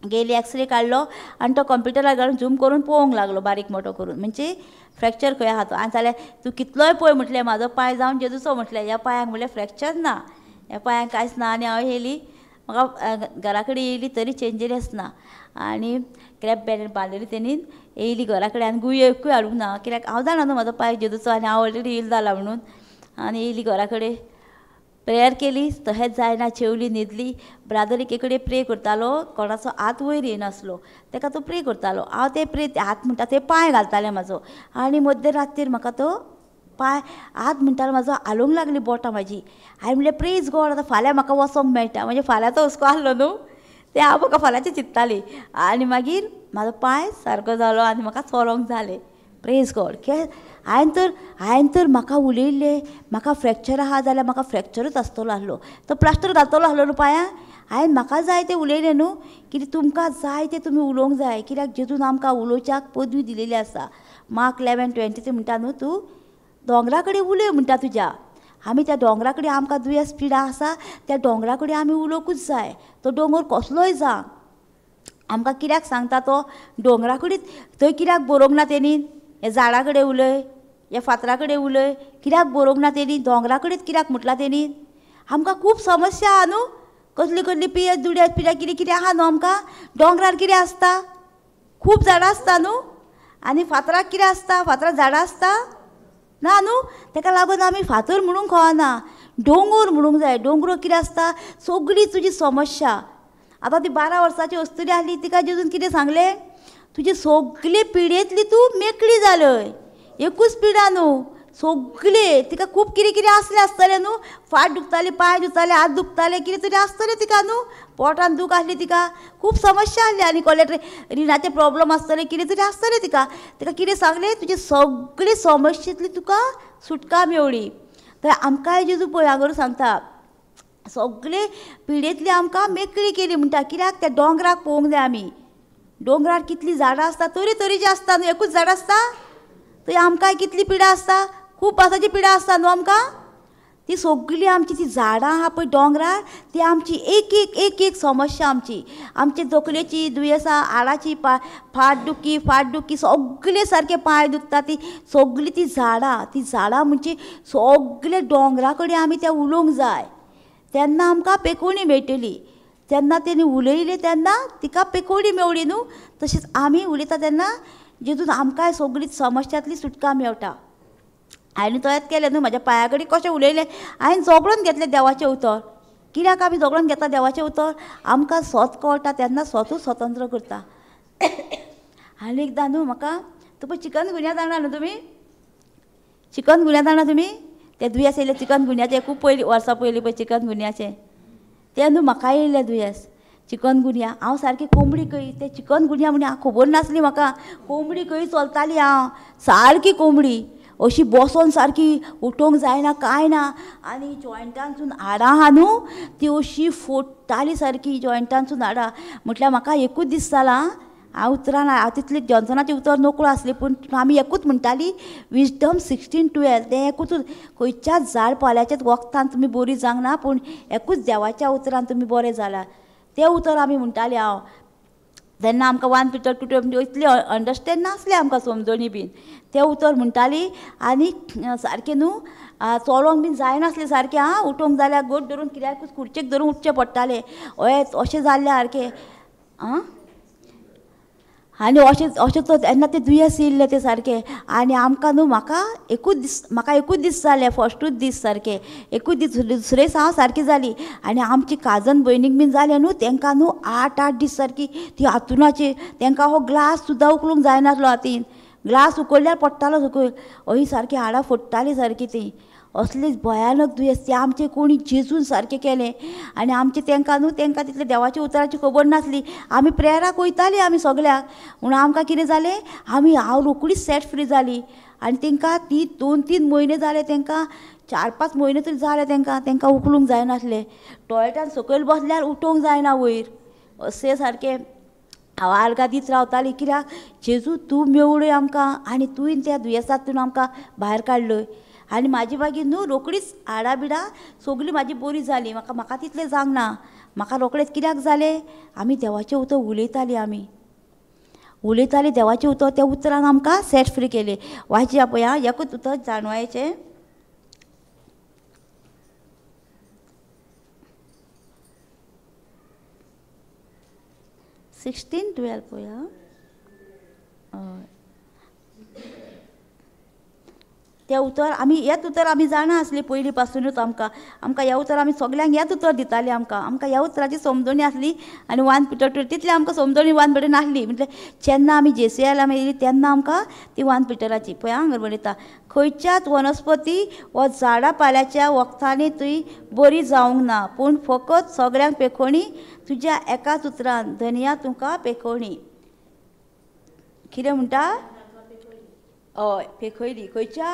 गेली, एक्सरे काडलो आनी तो कंप्युटरार घालून झूम करून पळोवंक लागलो बारीक मोटो करून, म्हणजे फ्रॅक्चर खंय आहा तो. आनी जाल्यार तूं कितलोय पळय म्हटलें म्हाजो पांय जावन जेजूचो, म्हटलें ह्या पांयांक म्हटलें फ्रॅक्चर ना, ह्या पांयांक कांयच ना. आनी हांव येयली म्हाका घरा कडेन येयली तरी चेंजरीस ना. आनी क्रॅप बँड बांदलेली तेणीन येयली घरा कडेन आनी गुळयो एकूय हाडूंक ना, कित्याक हांव जाणा न्हू म्हाजो पांय जेजूचो आनी हांव ऑलरेडी हील जाला म्हणून. आनी येयली घरा कडेन प्रेयर केली, तशेंच जायना, जेवली न्हिदली. ब्रादर एके कडेन प्रे करतालो, कोणाचो हात वयर येयनासलो, तेका तो प्रे करतालो. हांव ते प्रे हात म्हणटा ते पांय घालतालें म्हाजो, आनी मध्य रातीर म्हाका तो पांय हात म्हणटालो म्हाजो हालूंक लागली बोटां म्हाजी. हांवें म्हणलें प्रेज गॉड, आतां फाल्यां म्हाका वचोंक मेळटा, म्हणजे फाल्यांचो हुस्को आसलो न्हू, तें हांव म्हाका फाल्यांचें चिंत्ताली. आनी मागीर म्हाजो पांय सारको जालो आनी म्हाका चलोंक जालें. प्रेज गॉड. हांवें तर म्हाका उलयल्लें म्हाका फ्रॅक्चर आहा जाल्यार म्हाका फ्रॅक्चरूच आसतलो आसलो, तो प्लास्टर घालतलो आसलो न्हू पांयांक. हांवें म्हाका जाय तें उलयलें न्हू, कितें तुमकां जाय तें तुमी उलोवंक जाय, कित्याक जेजून आमकां उलोवच्याक पदवी दिलेली आसा. मार्क 11:23 म्हणटा न्हू, तूं दोंगरा कडेन उलय म्हणटा तुज्या, आमी त्या दोंगरा कडेन आमकां दुयेंस पिडा आसा त्या दोंगरा कडेन आमी उलोवंकूच जाय. तो दोंगर कसलोय जावं, आमकां कित्याक सांगता तो दोंगरा कडेन, थंय कित्याक बरोवंक ना तेणी हे झाडा कडेन उलय, ह्या फातरा कडेन उलय, कित्याक बरोवंक ना तेणी दोंगरा कडेन कित्याक म्हटलां तेणी. आमकां खूब समस्या आहा न्हू, कसली कसली पियेत दुड्यात पिड्या कितें कितें आहा न्हू आमकां. दोंगरार कितें आसता, खूब झाडां आसता न्हू, आनी फातराक कितें आसता, फातराक झाडां आसता ना न्हू. तेका लागून आमी फातर म्हणूंक कळना, दोंगर म्हणूंक जाय. दोंगर कितें आसता, सगळी तुजी समस्या. आतां ती 12 वर्सांची अस्तुरी आसली, तिका जेजून कितें सांगलें, तुजी सगली पिडेंतली तूं मेकळी जालय, एकूच पिडा न्हू सगळे. तिका खूब कितें कितें आसलें आसतलें न्हू, फाट दुखताली, पांय दुखताले, हात दुखताले, कितें तरी आसतलें तिका न्हू, पोटान दूख आसली तिका, खूब समस्या आसली, आनी कोलेट्रे रिणाचे प्रॉब्लम आसतले, कितें तरी आसतलें तिका. तिका कितें सांगलें, तुजी सगळी समस्येंतली तुका सुटका मेवळी. तर आमकांय जेजू पळय हांगा सांगता, सगळे पिडेंतली आमकां मेकळी केली म्हणटा. कित्याक त्या दोंगराक पळोवंक जाय आमी, दोंगरार कितलीं झाडां आसता, तरेतरेचीं आसता न्हू, एकूच झाड आसता. थंय आमकांय कितली पिडा आसता, खूब पासाची पिडा आसता न्हू आमकां. ती सगळी आमची ती झाडां आहा पळय दोंगरार, ती आमची एक एक एक एक समस्या आमची, आमची तकलेची दुयेंसां, हाडाची फाट दुखी, फाट दुखी सगळे सारके पांय दुखता, ती सगळी ती झाडां, ती झाडां म्हणजे सगळे दोंगरा कडेन आमी त्या उलोवंक जाय, तेन्ना आमकां पेकोवणी मेळटली. तेन्ना तेणी उलयलें तेन्ना तिका पेकोवणी मेवली न्हू, तशेंच आमी उलयता तेन्ना जेजून आमकांय सगळी समस्यांतली सुटका मेळटा. हांवें तशेंच केलें न्हू, म्हाज्या पांया कडेन कशें उलयलें, हांवें जोगडून घेतलें देवाचें उतर. कित्याक आमी जोगडून घेता देवाचें उतर, आमकां सोत कळटा तेन्ना स्वतूच स्वतंत्र करता. आनी एकदां न्हू म्हाका, तुका चिकन गुन्या जाणा न्हू तुमी, चिकन गुन्या जाणा तुमी, तें दुयेंस येयलें चिकन गुन्याचें खूब पयलीं वर्सां पयलीं पळय चिकन गुन्याचें, तें न्हू म्हाका येयलें दुयेंस चिकन गुन्या. हांव सारकी कोंबडी कही, तें चिकन गुन्या म्हणजे हांव खबर नासली म्हाका, कोंबडी कही चलताली हांव, सारकी कोंबडी अशी बसोन सारकी उठोवंक जायना कांय ना, आनी जॉयंटांसून हाडां आहा न्हू ती अशी फोडटाली सारकी जॉयंटांसून हाडां. म्हटल्यार म्हाका एकूच दीस जालां, हांव उतरां हांव तितलें जॉन्सनाचें उतर नकळो आसलें, पूण आमी एकूच म्हणटाली विजडम 16:12, तें एकूच, खंयच्याच झाड पाल्याच्याच वखदान तुमी बरी जावंक ना, पूण एकूच देवाच्या उतरान तुमी बरें जालां, तें उतर आमी म्हणटाली हांव. तेन्ना आमकां 1 Peter 2:12 इतलें अंडरस्टँड नासलें आमकां समजणी बीन, तें उतर म्हणटाली. आनी सारकें न्हू चलोंक बीन जायनासलें सारकें, आं उठोवंक जाल्यार गोट धरून कित्याकूच खुर्चेक धरून उठचें पडटालें, हय अशें जाल्लें सारकें. आं आनी अशें अशें तो तेन्ना तें दुयेंस येयल्लें तें सारकें. आनी आमकां न्हू म्हाका एकूच दीस जालें, फस्टूच दीस सारकें एकूच दीस, दुसरे दीस हांव सारकी जाली. आनी आमची काजन भयणीक बीन जालें न्हू तेंकां न्हू 8 8 दीस सारकी ती हातुनाची, तेंकां हो ग्लास सुद्दां उखलूंक जायनासलो हातीन, ग्लास उखलल्यार पडटालो सकयल, अही सारकी हाडां फोडटाली सारकी ती, असली भयानक दुयेंस तें आमचें कोणी जेजून सारकें केलें. आनी आमचें तेंकां न्हू तेंकां तितलें देवाच्या उतराची खबर नासली, आमी प्रेयराक वयतालीं आमी सगळ्याक, म्हणून आमकां कितें जालें आमी हांव रोकडीच सेट फ्री जाली. आनी तेंकां ती 2-3 म्हयने जाले तेंकां, 4-5 म्हयने तरी जाले तेंकां, तेंकां उखलूंक जायनासलें, टॉयलेटान सकयल बसल्यार उठोवंक जायना वयर, अशें सारकें हांव आर्गां दीत रावतालीं. कित्याक जेजू तूं मेवळय आमकां आनी तुवें त्या दुयेंसांतून आमकां भायर काडलय. आनी म्हाजी मागीर न्हू रोकडीच हाडां बिडां सगळीं म्हाजी बरी जाली. म्हाका म्हाका तितलें जावंक ना, म्हाका रोकडेंच कित्याक जालें आमी देवाचें उतर उलयतालीं, आमी उलयतालीं देवाचें उतर, त्या उतरान आमकां सेट फ्री केलें. वाचया पळय आं एकूच उतर जाणवायचें, 16:12 पळय आं. हय तें उतर आमी हेच उतर आमी जाणा आसली पयलीं पासुनूच, आमकां आमकां ह्या उतर आमी सगल्यांक हेच उतर दितालीं, आमकां आमकां ह्या उतराची समजणी आसली. आनी 1 Peter 2 तितली आमकां समजणी 1 Peter नासली, म्हटल्यार जेन्ना आमी जेसीएल आमी येयली तेन्ना आमकां ती 1 Peterाची पळय हांगा बरयता, खंयच्याच वनस्पती वा झाडां पाल्याच्या वखदांनी तुवें बरी जावंक ना, पूण फकत सगळ्यांक पेखोणी तुज्या एकाच उतरान धनया तुका पेखोणी. कितें म्हणटा? हय पेखयली, खंयच्या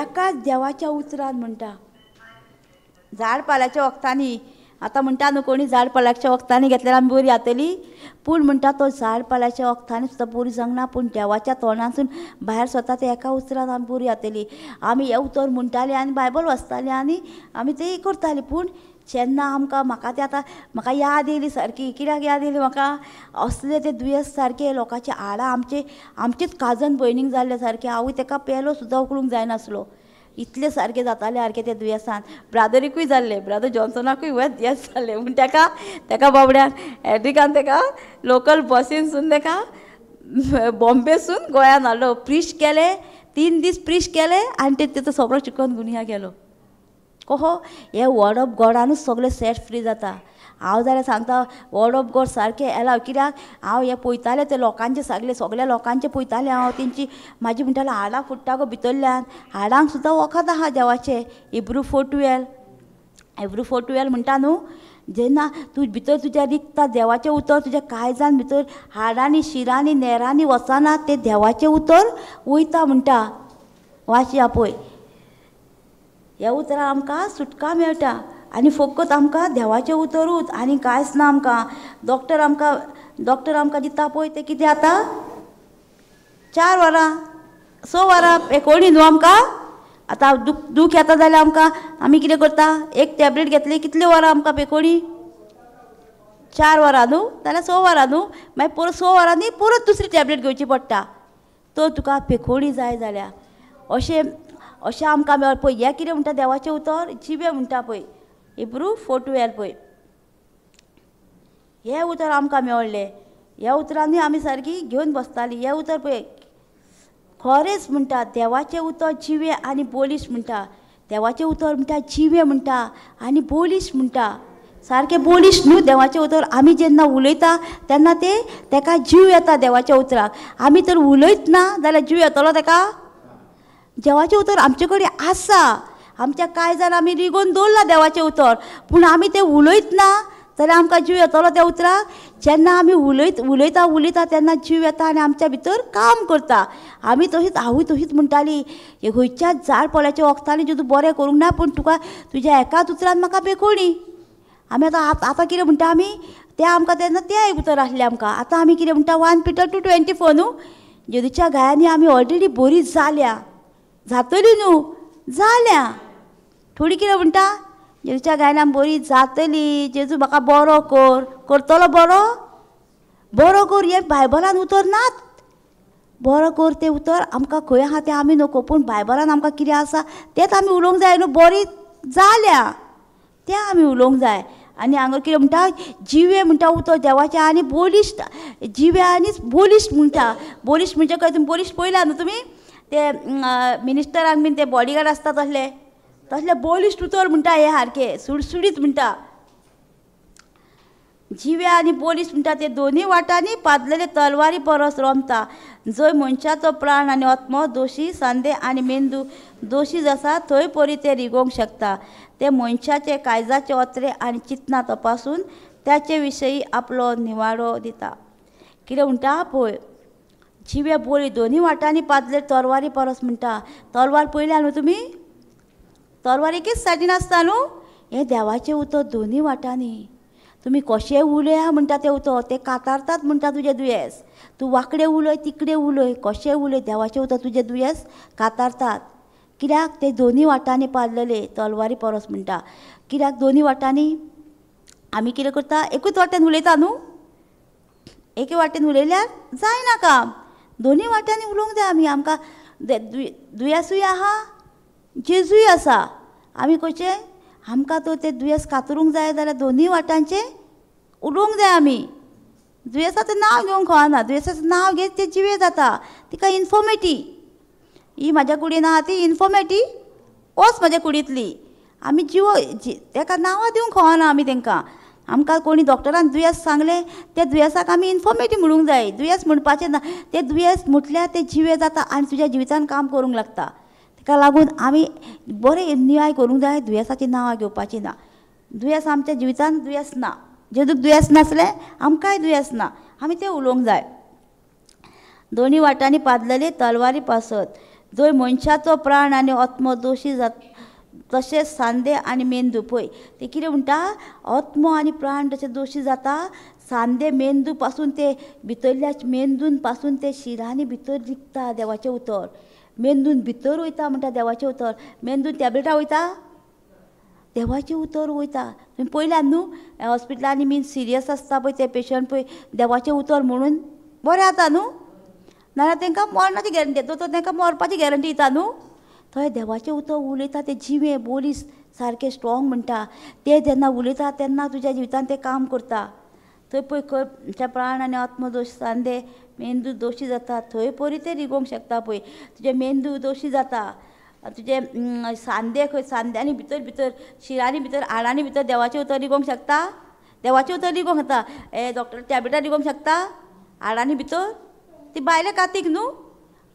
एकाच देवाच्या उतरान म्हणटा, झाड पाल्याच्या वखदांनी. आतां म्हणटा न्हू कोणी झाड पाल्याच्या वखदांनी घेतल्यार आमी बरी जातली, पूण म्हणटा तो झाड पाल्याच्या वखदांनी सुद्दां बरी जावंक ना, पूण देवाच्या तोंडासून भायर सरता ते एका उतरान आमी बरी जातली. आमी हें उतर म्हणटालीं आनी बायबल वाचतालीं आनी आमी तें करतालीं. पूण जेन्ना आमकां म्हाका तें आतां म्हाका याद येयली सारकी, कित्याक याद येयली म्हाका असलें तें दुयेंस सारकें लोकांचें हाडां आमचें आमचेच काजन भयणीक जाल्लें सारकें, हांवूय तेका पेलो सुद्दां उखलूंक जायनासलो, इतलें सारकें जातालें सारकें तें दुयेंसान. ब्रादरीकूय जाल्लें, ब्रादर जॉन्सनाकूय हेंच जाल्लें, पूण तेका तेका बाबड्यान एड्रिकान तेका लोकल बसीनसून तेका बॉम्बेसून गोंयान हाडलो, प्रिश केलें, 3 दीस प्रिश केलें आनी ते तेचो सगळो चिकन गुनिया गेलो. कहो हे वर्ड ऑफ गॉडानूच सगळें सेट फ्री जाता. हांव जाल्यार सांगता वर्ड ऑफ गॉड सारकें एलाव, कित्याक हांव हें पळयतालें ते लोकांचें सगळें सगळ्या लोकांचें पळयतालें हांव, तेंची म्हाजी म्हणटालें हाडां फुट्टा गो भितरल्यान, हाडांक सुद्दां वखद आहा देवाचें. हिब्रू 4:12, हिब्रू 4:12 म्हणटा न्हू, जेन्ना तूं भितर तुज्या रिगता देवाचें उतर तुज्या काळजान भितर हाडांनी शिरांनी नेरांनी वचना, तें देवाचें उतर वयता म्हणटा. वाचया पळय, ह्या उतरान आमकां सुटका मेळटा आनी फकत आमकां देवाचें उतरूच आनी कांयच ना आमकां. डॉक्टर आमकां दिता पळय तें कितें आतां 4 वरां 6 वरां पेकोवणी न्हू आमकां. आतां दूख येता जाल्यार आमकां आमी कितें करता, एक टॅबलेट घेतली कितली वरां आमकां पेकोवणी, 4 वरां न्हू, जाल्यार 6 वरां न्हू, मागीर परत 6 वरांनी परत दुसरी टॅबलेट घेवची पडटा, तर तुका पेकोवणी जाय जाल्यार. अशें अशें आमकां मेळ पळय. हें कितें म्हणटा देवाचें उतर जिवें म्हणटा पळय, हिब्रू 4:12 पळय, हें उतर आमकां मेळ्ळें, ह्या उतरांनी आमी सारकी घेवन बसतालीं. हें उतर पळय खरेंच म्हणटा देवाचें उतर जिवें आनी बोलीश म्हणटा, देवाचें उतर म्हणटा जिवें म्हणटा आनी बोलीश म्हणटा, सारकें बोलीश न्हू देवाचें उतर. आमी जेन्ना उलयता तेन्ना तें तेका जीव येता देवाच्या उतराक, आमी तर उलयत ना जाल्यार जीव येतलो तेका? देवाचें उतर आमचे कडेन आसा, आमच्या काळजान आमी रिगोवन दवरलां देवाचें उतर, पूण आमी तें उलयत ना जाल्यार आमकां जीव येतलो त्या उतराक? जेन्ना आमी उलयत उलयता उलयता तेन्ना जीव येता आनी आमच्या भितर काम करता. आमी तशीच हांवूय तशीच म्हणटाली, खंयच्याच झाड पोल्याच्या वखदांनी तुजें बरें करूंक ना, पूण तुका तुज्या एकाच उतरान म्हाका बेकोणी. आमी आतां आतां कितें म्हणटा आमी, तें आमकां तेन्ना तें एक उतर आसलें आमकां. आतां आमी कितें म्हणटा, 1 Peter 2:24 न्हू, जेजूच्या गायांनी आमी ऑलरेडी बरी जाल्या, जातली न्हू, जाल्या. थोडी कितें म्हणटा, जेजूच्या गायन आमी बरी जातली, जेजू म्हाका बरो कर, करतलो बरो, बरो कर हें बायबलान उतर नात. बरो कर तें उतर आमकां खंय आहा तें आमी नको, पूण बायबलान आमकां कितें आसा तेंच आमी उलोवंक जाय न्हू. बरी जाल्या तें आमी उलोवंक जाय. आनी हांगा कितें म्हणटा, जिवे म्हणटा उतर देवाचें आनी बोलिश्ट, जिवे आनी बोलिश्ट म्हणटा. बोलिश्ट म्हणजे खंय तुमी बोलिश्ट पळयला न्हू तुमी, ते मिनिस्टरांक बीन ते बॉडीगार्ड आसता तसले, तसले बोलिश्ट उतर म्हणटा हे सारके सुडसुडीत म्हणटा. जिवे आनी बोलिश्ट म्हणटा ते दोनूय वाटांनी पातलेले तलवारी परस रोमता, जंय मनशाचो प्राण आनी आत्मो दोशी सांदे आनी मेंदू दोशी आसा थंय परी ते रिगोवंक शकता. ते मनशाचे काळजाचे ओत्रे आनी चिंतना तपासून त्याचे विशयी आपलो निवाडो दिता. कितें म्हणटा पळय, जिवे बोली दोनूय वाटांनी पातले तलवारी परस म्हणटा. तलवार पळयल्या न्हू तुमी, तलवार एकेच सायडीन आसता न्हू, हें देवाचें उतर दोनूय वाटांनी. तुमी कशें उलया म्हणटा तें उतर, तें कातारतात म्हणटा तुजें दुयेंस. तूं वांकडें उलय तिकडें उलय कशें उलय, देवाचें उतर तुजें दुयेंस कातारतात. कित्याक ते दोनूय वाटांनी पाडलेले तलवारी परस म्हणटा. कित्याक दोनूय वाटांनी आमी कितें करता, एकूच वाटेन उलयता न्हू, एके वाटेन उलयल्यार जायना काम, दोनूय वाट्यांनी उलोवंक जाय आमी. आमकां दुयेंसूय आहा जेजूय आसा, आमी कशें आमकां तो तें दुयेंस कातरूंक जाय जाल्यार दोनूय वाटांचें उलोवंक जाय आमी. दुयेंसाचें नांव घेवंक कळना, दुयेंसाचें नांव घेत तें जिवें जाता, तिका इन्फॉर्मेटी ही म्हाज्या कुडीन आहा ती इन्फॉर्मेटी वच म्हाज्या कुडींतली. आमी जिवो तेका नांवां दिवंक कळना आमी तेंकां. आमकां कोणी डॉक्टरान दुयेंस सांगलें त्या दुयेंसाक आमी इन्फॉर्मेटी म्हणूंक जाय, दुयेंस म्हणपाचें ना. तें दुयेंस म्हटल्यार तें जिवें जाता आनी तुज्या जिवितान काम करूंक लागता. ताका लागून आमी बरें नियाळ करूंक जाय, दुयेंसाचीं नांवां घेवपाचीं ना. दुयेंस आमच्या जिवितान दुयेंस ना, जेजूक दुयेंस नासलें आमकांय दुयेंस ना, आमी तें उलोवंक जाय. दोनूय वाटांनी पातलेले तलवारी पासत जंय मनशाचो प्राण आनी आत्मो दोशी जाता तशेंच सांदे आनी मेंदू. पळय ते कितें म्हणटा, आत्मो आनी प्राण तशें दोशी जाता, सांदे मेंदू पासून ते भितरल्या मेंदून पासून ते शिरांनी भितर रिगता देवाचें उतर. मेंदून भितर वयता म्हणटा देवाचें उतर. मेंदून टॅबलेटां वयता, देवाचें उतर वयता. तुमी पळयल्यात न्हू हॉस्पिटलांनी बीन सिरियस आसता पळय ते पेशंट, पळय देवाचें उतर म्हणून बरें जाता न्हू, नाजाल्यार तांकां मरणाची गॅरंटी, दोतोर तांकां मरपाची गॅरंटी दिता न्हू. थंय देवाचें उतर उलयता तें जिवें बोलीस सारकें स्ट्रॉंग म्हणटा, तें जेन्ना उलयता तेन्ना तुज्या जिवितान तें काम करता. थंय पळय खंय प्राण आनी आत्मदोश सांदे मेंदू दोशी जाता थंय परी तें रिगोवंक शकता. पळय तुजे मेंदू दोशी जाता, तुजे सांदे खंय सांद्यांनी भितर भितर शिरांनी भितर हाडांनी भितर देवाचें उतर रिगोवंक शकता, देवाचें उतर रिगोवंक शकता. ए डॉक्टर टॅबलेटां रिगोवंक शकता हाडांनी भितर, ती बायले कातीक न्हू.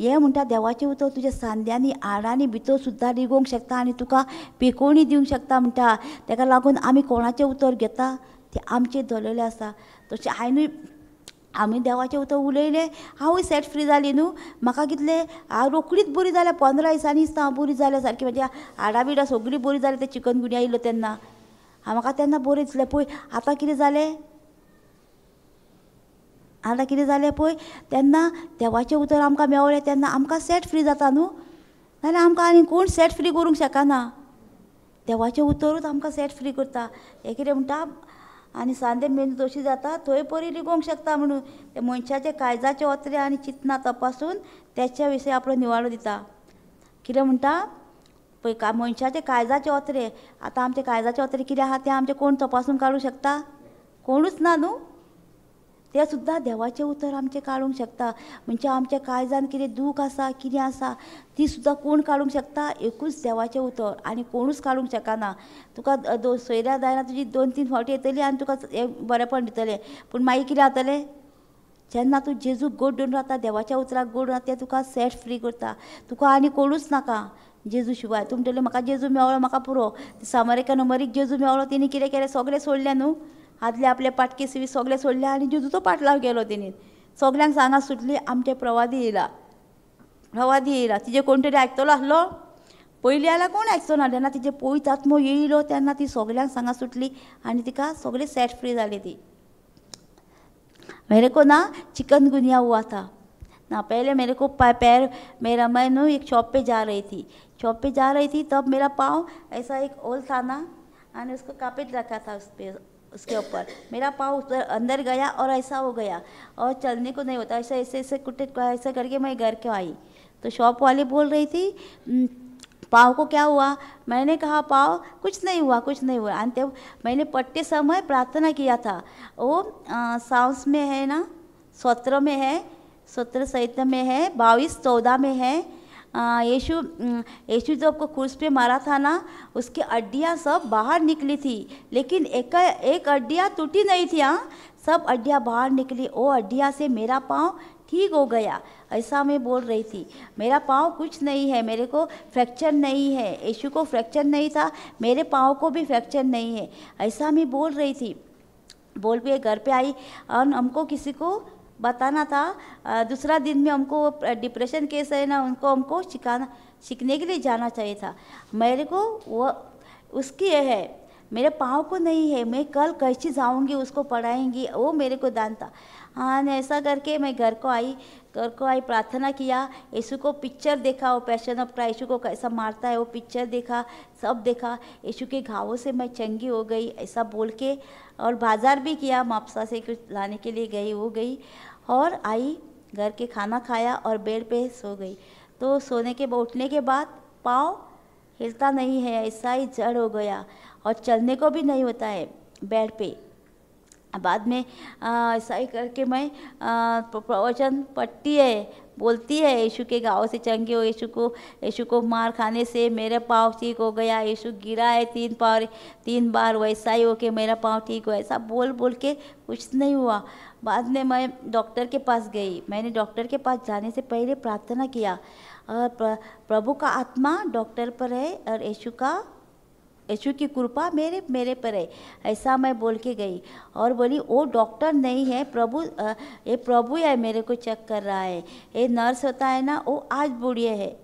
हें म्हणटा देवाचें उतर तुज्या सांद्यांनी हाडांनी भितर सुद्दां रिगोवंक शकता आनी तुका पेकोवणी दिवंक शकता म्हणटा. ताका लागून आमी कोणाचें उतर घेता तें आमचें धरलेलें आसा. तशें हांवेनूय आमी देवाचें उतर उलयलें, हांवूय सेट फ्री जाली न्हू. म्हाका कितलें हांव रोखडीच बरी जालें, 15 दिसांनीच हांव बरी जालें सारकें, म्हज्या हाडां बिडां सगळीं बरी जालीं. तें चिकनगुनिया येयलो तेन्ना म्हाका तेन्ना बरें दिसलें. पळय आतां कितें जालें, आतां कितें जालें पळय, तेन्ना देवाचें उतर आमकां मेवलें तेन्ना आमकां सेट फ्री जाता न्हू, नाजाल्यार आमकां आनी कोण सेट फ्री करूंक शकना. देवाचें उतरूच आमकां सेट फ्री करता. हें कितें म्हणटा, आनी सांदे मेंदू दोशी जाता थंय परी रिगोवंक शकता म्हणून ते मनशाचे काळजाचे ओत्रे आनी चिंतना तपासून त्याच्या विशयी आपलो निवाडो दिता. कितें म्हणटा पळय, मनशाचे काळजाचे ओत्रे, आतां आमचे काळजाचे ओत्रे कितें आहा तें आमचें कोण तपासून काडूंक शकता, कोणूच ना न्हू. तें सुद्दां देवाचें उतर आमचें काडूंक शकता. म्हणजे आमच्या काळजान कितें दूख आसा कितें आसा ती सुद्दां कोण काडूंक शकता, एकूच देवाचें उतर, आनी कोणूच काडूंक शकना. तुका सोयऱ्या दायरा तुजी 2-3 फावटी येतली आनी तुका बरेंपण दितलें, पूण मागीर कितें जातलें, जेन्ना तूं जेजूक गोड धरून रावता, देवाच्या उतराक गोड रावता, तें तुका सेट फ्री करता. तुका आनी कोणूच नाका जेजू शिवाय. तूं म्हणटलें म्हाका जेजू मेवळो म्हाका पुरो. सामरिका नमरीक जेजू मेवळो, तिणें कितें केलें सगळें सोडलें न्हू, आदले आपले पाटके सिवी सगळे सोडले आनी जेजूचो पाटलाव केलो तिणें. सगल्यांक सांगा सुटली आमचे प्रवादी येयला, प्रवादी येयला. तिजे कोण तरी आयकतलो आसलो पयलीं जाल्यार कोण आयकचो ना. जेन्ना तिजे पवित्र आत्मो येयलो तेन्ना ती सगल्यांक सांगा सुटली आनी तिका सगळी सेट फ्री जाली ती. मेरे को ना चिकनगुनिया हुआ था ना, पहले मेरे को पैर मेरा, मैं नू एक शॉप पे जा रही थी, शॉप पे जा रही थी तब मेरा पाँव ऐसा एक ओल था ना, और उसको कापेट रखा था उस पर, उसके ऊपर मेरा पाँव उधर अंदर गया और ऐसा हो गया और चलने को नहीं होता, ऐसा ऐसे ऐसे कुटे ऐसा करके मैं घर के आई. तो शॉप वाली बोल रही थी पाँव को क्या हुआ? मैंने कहा पाँव कुछ नहीं हुआ, कुछ नहीं हुआ। अंत मैंने पढ़ते समय प्रार्थना किया था। वो साउंस में है ना, 17 में है, 17 सहित में है, 22-14 में है। यीशु यीशु जब को क्रूस पे मारा था ना, उसकी हड्डियाँ सब बाहर निकली थी, लेकिन एक एक हड्डियाँ टूटी नहीं थी। हाँ, सब हड्डियाँ बाहर निकली। वो हड्डियाँ से मेरा पाँव ठीक हो गया, ऐसा मैं बोल रही थी। मेरा पाँव कुछ नहीं है, मेरे को फ्रैक्चर नहीं है। यीशु को फ्रैक्चर नहीं था, मेरे पाँव को भी फ्रैक्चर नहीं है, ऐसा मैं बोल रही थी। बोल के घर पे आई और हमको किसी को बताना था। दूसरा दिन में हमको डिप्रेशन केस है ना, उनको हमको सिखाना सीखने के लिए जाना चाहिए था। मेरे को वो उसकी ये है, मेरे पाँव को नहीं है। मैं कल कैसे जाऊँगी, उसको पढ़ाएंगी, वो मेरे को दान था। हाँ, ऐसा करके मैं घर को आई, घर को आई, प्रार्थना किया, यीशु को पिक्चर देखा, वो पैशन ऑफ क्राइस्ट, यीशु को कैसा मारता है वो पिक्चर देखा, सब देखा। यीशु के घावों से मैं चंगी हो गई, ऐसा बोल के। और बाज़ार भी किया, मापसा से कुछ लाने के लिए गई, वो गई और आई, घर के खाना खाया और बेड पे सो गई। तो सोने के उठने के बाद पाँव हिलता नहीं है, ऐसा ही जड़ हो गया और चलने को भी नहीं होता है बेड पे। बाद में ऐसा ही करके मैं प्रवचन पढ़ती है, बोलती है, यीशु के घाव से चंगे हो, यीशु को मार खाने से मेरे पाँव ठीक हो गया, यीशु गिरा है 3 बार वैसा ही हो के मेरा पाँव ठीक हुआ, ऐसा बोल बोल के कुछ नहीं हुआ। बाद में मैं डॉक्टर के पास गई। मैंने डॉक्टर के पास जाने से पहले प्रार्थना किया और प्रभु का आत्मा डॉक्टर पर है और यीशु की कृपा मेरे मेरे पर है, ऐसा मैं बोल के गई। और बोली वो डॉक्टर नहीं है, प्रभु ये प्रभु है, मेरे को चेक कर रहा है। ये नर्स होता है ना, वो आज बूढ़ी है,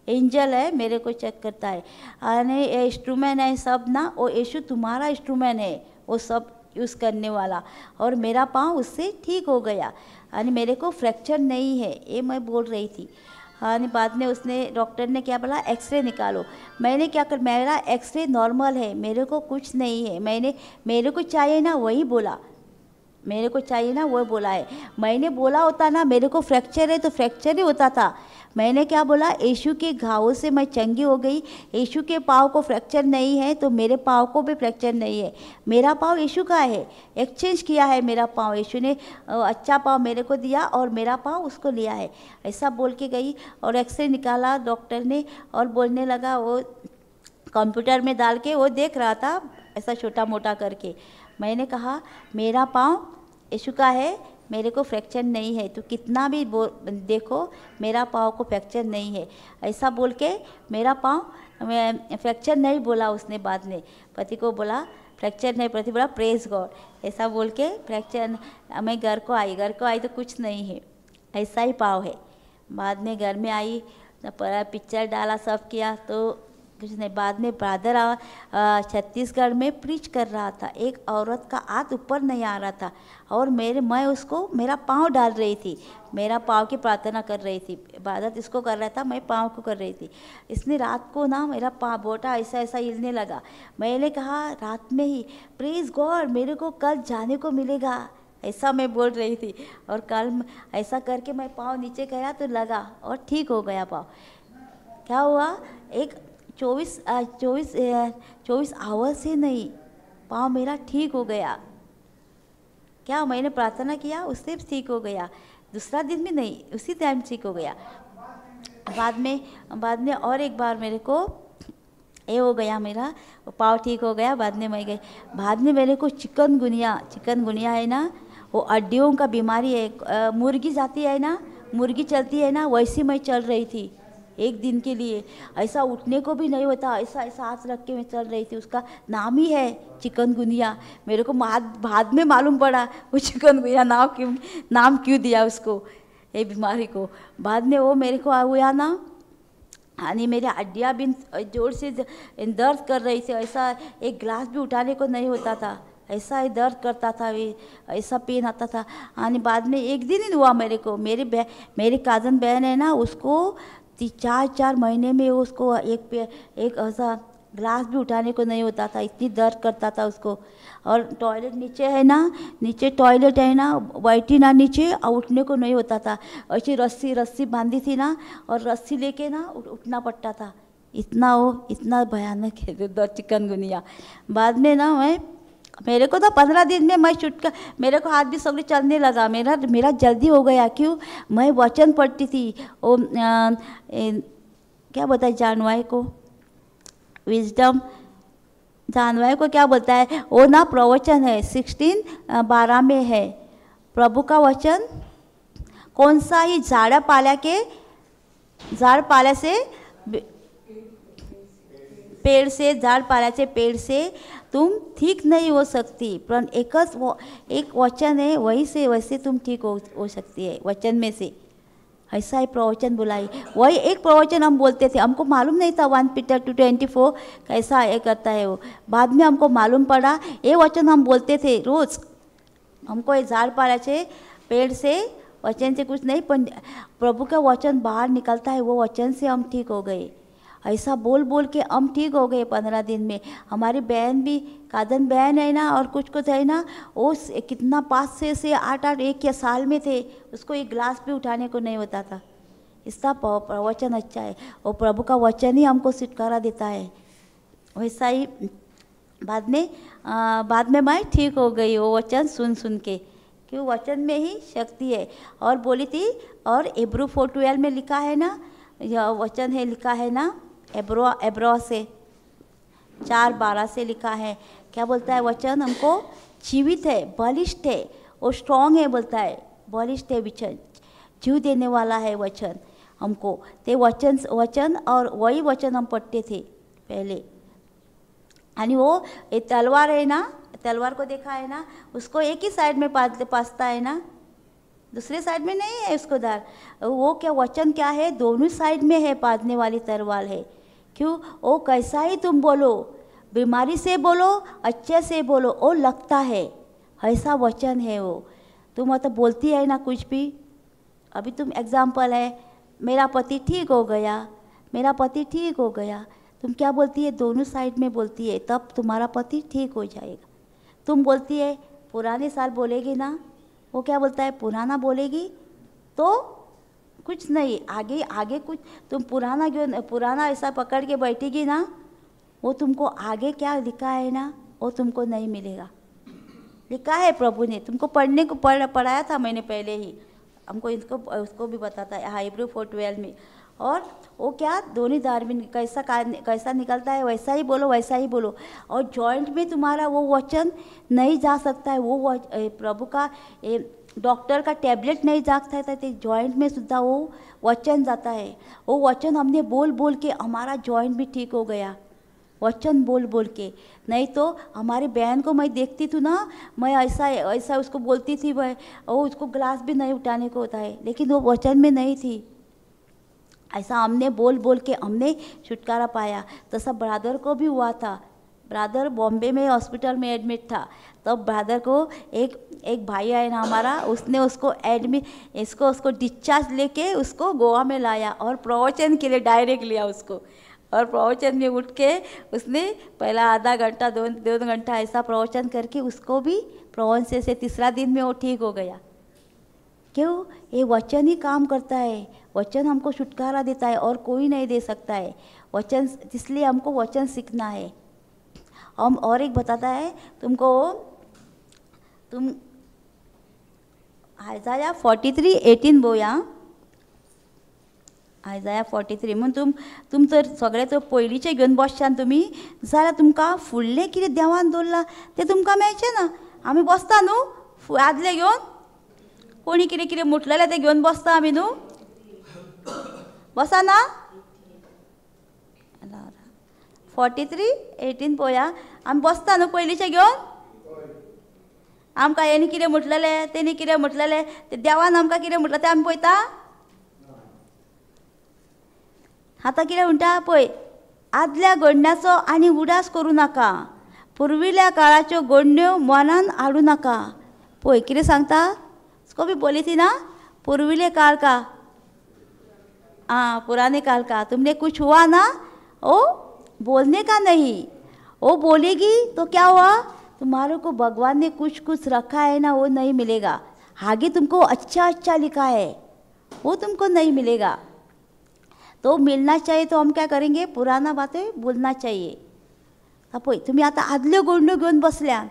एंजल है, मेरे को चेक करता है। अरे ये इंस्ट्रूमेंट है सब ना, वो यीशु तुम्हारा इंस्ट्रूमेंट है, वो सब यूज़ करने वाला। और मेरा पाँव उससे ठीक हो गया, यानी मेरे को फ्रैक्चर नहीं है, ये मैं बोल रही थी। हाँ, बाद में उसने डॉक्टर ने क्या बोला, एक्सरे निकालो। मैंने क्या कर, मेरा एक्सरे नॉर्मल है, मेरे को कुछ नहीं है। मैंने मेरे को चाहिए ना वही बोला, मेरे को चाहिए ना वही बोला है। मैंने बोला होता ना मेरे को फ्रैक्चर है तो फ्रैक्चर ही होता था। मैंने क्या बोला, यीशु के घावों से मैं चंगी हो गई, यीशु के पाँव को फ्रैक्चर नहीं है तो मेरे पाँव को भी फ्रैक्चर नहीं है। मेरा पाँव यीशु का है, एक्सचेंज किया है मेरा पाँव, यीशु ने अच्छा पाँव मेरे को दिया और मेरा पाँव उसको लिया है, ऐसा बोल के गई। और एक्सरे निकाला डॉक्टर ने और बोलने लगा, वो कंप्यूटर में डाल के वो देख रहा था ऐसा छोटा मोटा करके। मैंने कहा मेरा पाँव यीशु का है, मेरे को फ्रैक्चर नहीं है, तो कितना भी देखो मेरा पाँव को फ्रैक्चर नहीं है, ऐसा बोल के मेरा पाँव फ्रैक्चर नहीं बोला उसने। बाद में पति को बोला फ्रैक्चर नहीं, पति बोला प्रेज गॉड, ऐसा बोल के फ्रैक्चर। मैं घर को आई, घर को आई तो कुछ नहीं है, ऐसा ही पाँव है। बाद में घर में आई, पिक्चर डाला, सब किया तो कुछ नहीं। बाद में ब्रदर छत्तीसगढ़ में प्रीच कर रहा था, एक औरत का हाथ ऊपर नहीं आ रहा था और मैं उसको मेरा पाँव डाल रही थी, मेरा पाँव की प्रार्थना कर रही थी। ब्रदर इसको कर रहा था, मैं पाँव को कर रही थी। इसने रात को ना मेरा पाँव बोटा ऐसा ऐसा हिलने लगा। मैंने कहा रात में ही प्रेज गॉड, मेरे को कल जाने को मिलेगा, ऐसा मैं बोल रही थी। और कल ऐसा करके मैं पाँव नीचे गया तो लगा और ठीक हो गया पाँव। क्या हुआ, एक 24 our से नहीं पाँव मेरा ठीक हो गया। क्या मैंने प्रार्थना किया उससे ठीक हो गया, दूसरा दिन भी नहीं, उसी टाइम ठीक हो गया। बाद में और एक बार मेरे को ये हो गया, मेरा पाँव ठीक हो गया। बाद में मैं गई, बाद में मेरे को चिकनगुनिया है ना, वो हड्डियों का बीमारी है। मुर्गी जाती है ना, मुर्गी चलती है ना, वैसी मैं चल रही थी एक दिन के लिए, ऐसा उठने को भी नहीं होता, ऐसा ऐसा हाथ रख के मैं चल रही थी। उसका नाम ही है चिकनगुनिया। मेरे को बाद में मालूम पड़ा वो चिकनगुनिया नाम क्यों दिया उसको, ये बीमारी को। बाद में वो मेरे को हुआ ना, यानी मेरी हड्डियाँ भी जोर से दर्द कर रही थी, ऐसा एक ग्लास भी उठाने को नहीं होता था, ऐसा ही दर्द करता था, ऐसा पेन आता था। यानी बाद में एक दिन ही हुआ मेरे को, मेरी काजन बहन है ना, उसको 4-4 महीने में उसको एक ऐसा ग्लास भी उठाने को नहीं होता था, इतनी दर्द करता था उसको। और टॉयलेट नीचे है ना, नीचे टॉयलेट है ना, बैठी ना नीचे और उठने को नहीं होता था, ऐसी रस्सी रस्सी बांधी थी ना, और रस्सी लेके ना उठना पड़ता था, इतना वो इतना भयानक है चिकनगुनिया। बाद में ना मैं मेरे को तो 15 दिन में मैं छुटका, मेरे को हाथ भी सगळे चलने लगा, मेरा मेरा जल्दी हो गया। क्यों? मैं वचन पढ़ती थी वो क्या बोलता है जानवाई को, विजडम जानवाई को क्या बोलता है वो ना, प्रवचन है 16:12 में है। प्रभु का वचन कौन सा ही झाड़ पाल्या के, झाड़ पाल्या से पेड़ से, झाड़ पाल्याचे पेड़ से तुम ठीक नहीं हो सकती, पर एक एक वचन है वही से वैसे तुम ठीक हो सकती है, वचन में से। ऐसा ही प्रवचन बुलाई, वही एक प्रवचन हम बोलते थे, हमको मालूम नहीं था 1 पीटर 2:24 कैसा ये करता है वो, बाद में हमको मालूम पड़ा। ये वचन हम बोलते थे रोज़, हमको ये झाड़ पाल्याचे पेड़ से वचन से कुछ नहीं, पर प्रभु का वचन बाहर निकलता है, वो वचन से हम ठीक हो गए। ऐसा बोल बोल के हम ठीक हो गए 15 दिन में। हमारी बहन भी कादन बहन है ना, और कुछ कुछ है ना, वो कितना 5 से 8 8 1 या साल में थे, उसको एक गिलास भी उठाने को नहीं होता था। इसका प्रवचन अच्छा है, और प्रभु का वचन ही हमको छुटकारा देता है। वैसा ही बाद में मैं ठीक हो गई वो वचन सुन सुन के, क्यों वचन में ही शक्ति है। और बोली थी, और एब्रू 4:12 में लिखा है ना, यह वचन है लिखा है ना, एब्रो एब्रो से 4:12 से लिखा है। क्या बोलता है वचन? हमको जीवित है, बलिष्ठ है और स्ट्रॉन्ग है बोलता है, बलिष्ठ है वचन, जीव देने वाला है वचन हमको। ते वचन वचन और वही वचन हम पढ़ते थे पहले। यानी वो ये तलवार है ना, तलवार को देखा है ना, उसको एक ही साइड में पासता है ना, दूसरे साइड में नहीं है उसको धार। वो क्या वचन क्या है, दोनों साइड में है, पाजने वाली तलवार है। क्यों? वो कैसा ही तुम बोलो, बीमारी से बोलो, अच्छे से बोलो, वो लगता है, ऐसा वचन है वो। तुम मतलब बोलती है ना कुछ भी, अभी तुम एग्जाम्पल है, मेरा पति ठीक हो गया, मेरा पति ठीक हो गया, तुम क्या बोलती है, दोनों साइड में बोलती है, तब तुम्हारा पति ठीक हो जाएगा। तुम बोलती है पुराने साल बोलेगी ना, वो क्या बोलता है, पुराना बोलेगी तो कुछ नहीं, आगे आगे कुछ तुम पुराना क्यों, पुराना ऐसा पकड़ के बैठेगी ना, वो तुमको आगे क्या लिखा है ना वो तुमको नहीं मिलेगा। लिखा है प्रभु ने, तुमको पढ़ने को पढ़ाया था मैंने पहले ही, हमको इसको उसको भी बताता है हिब्रू 4:12 में। और वो क्या दोनों धार्मिक कैसा कैसा निकलता है, वैसा ही बोलो, वैसा ही बोलो, और जॉइंट में तुम्हारा वो वचन नहीं जा सकता है। वो प्रभु का डॉक्टर का टैबलेट नहीं जाता है, तो जॉइंट में सुद्धा वो वचन जाता है। वो वचन हमने बोल बोल के हमारा जॉइंट भी ठीक हो गया, वचन बोल बोल के। नहीं तो हमारी बहन को मैं देखती थी ना, मैं ऐसा ऐसा उसको बोलती थी, वह वो उसको ग्लास भी नहीं उठाने को होता है, लेकिन वो वचन में नहीं थी। ऐसा हमने बोल बोल के हमने छुटकारा पाया। तो सब ब्रदर को भी हुआ था, ब्रदर बॉम्बे में हॉस्पिटल में एडमिट था, तब ब्रदर को एक एक भाई आया ना हमारा, उसने उसको एडमिट इसको उसको डिस्चार्ज लेके उसको गोवा में लाया और प्रवचन के लिए डायरेक्ट लिया उसको। और प्रवचन में उठ के उसने पहला आधा घंटा दो घंटा ऐसा प्रवचन करके उसको भी प्रवचन से तीसरा दिन में वो ठीक हो गया। क्यों? ये वचन ही काम करता है, वचन हमको छुटकारा देता है और कोई नहीं दे सकता है वचन, इसलिए हमको वचन सीखना है। हम और एक बताता है तुमको, तुम आइज़ाया 43:18 बोया, आयजाया 43 म्हणून तुम तुम तर सगळे तर पयलींचे घेवन बसशान तुमी जाल्यार तुमकां फुडलें कितें देवान दवरलां तें तुमकां मेळचें ना। आमी बसता न्हू आदलें घेवन, कोणी कितें कितें म्हटलेलें तें घेवन बसता आमी न्हू, बसा ना। 43:18 पळोवया, आमी बसता न्हू पयलींचें घेवन, आमकां हेणी कितें म्हटलेलें तेणी कितें म्हटलेलें तें देवान आमकां कितें म्हटलें तें आमी पळयता। आतां कितें म्हणटा पळय, आदल्या घडण्याचो आनी उडास करूं नाका, पुर्विल्ल्या काळाच्यो घडण्यो मनान हाडूं नाका। पळय कितें सांगता, उसको भी बोली थी ना, पुर्विले काल का, हाँ पुराने काल का तुमने कुछ हुआ ना, ओ बोलने का नहीं, वो बोलेगी तो क्या हुआ, तुम्हारे को भगवान ने कुछ कुछ रखा है ना वो नहीं मिलेगा। आगे तुमको अच्छा अच्छा लिखा है वो तुमको नहीं मिलेगा। तो मिलना चाहिए तो हम क्या करेंगे, पुराना बातें बोलना चाहिए. पळय तुमी आतां आदल्यो गोंड्यो घेवन बसल्यात.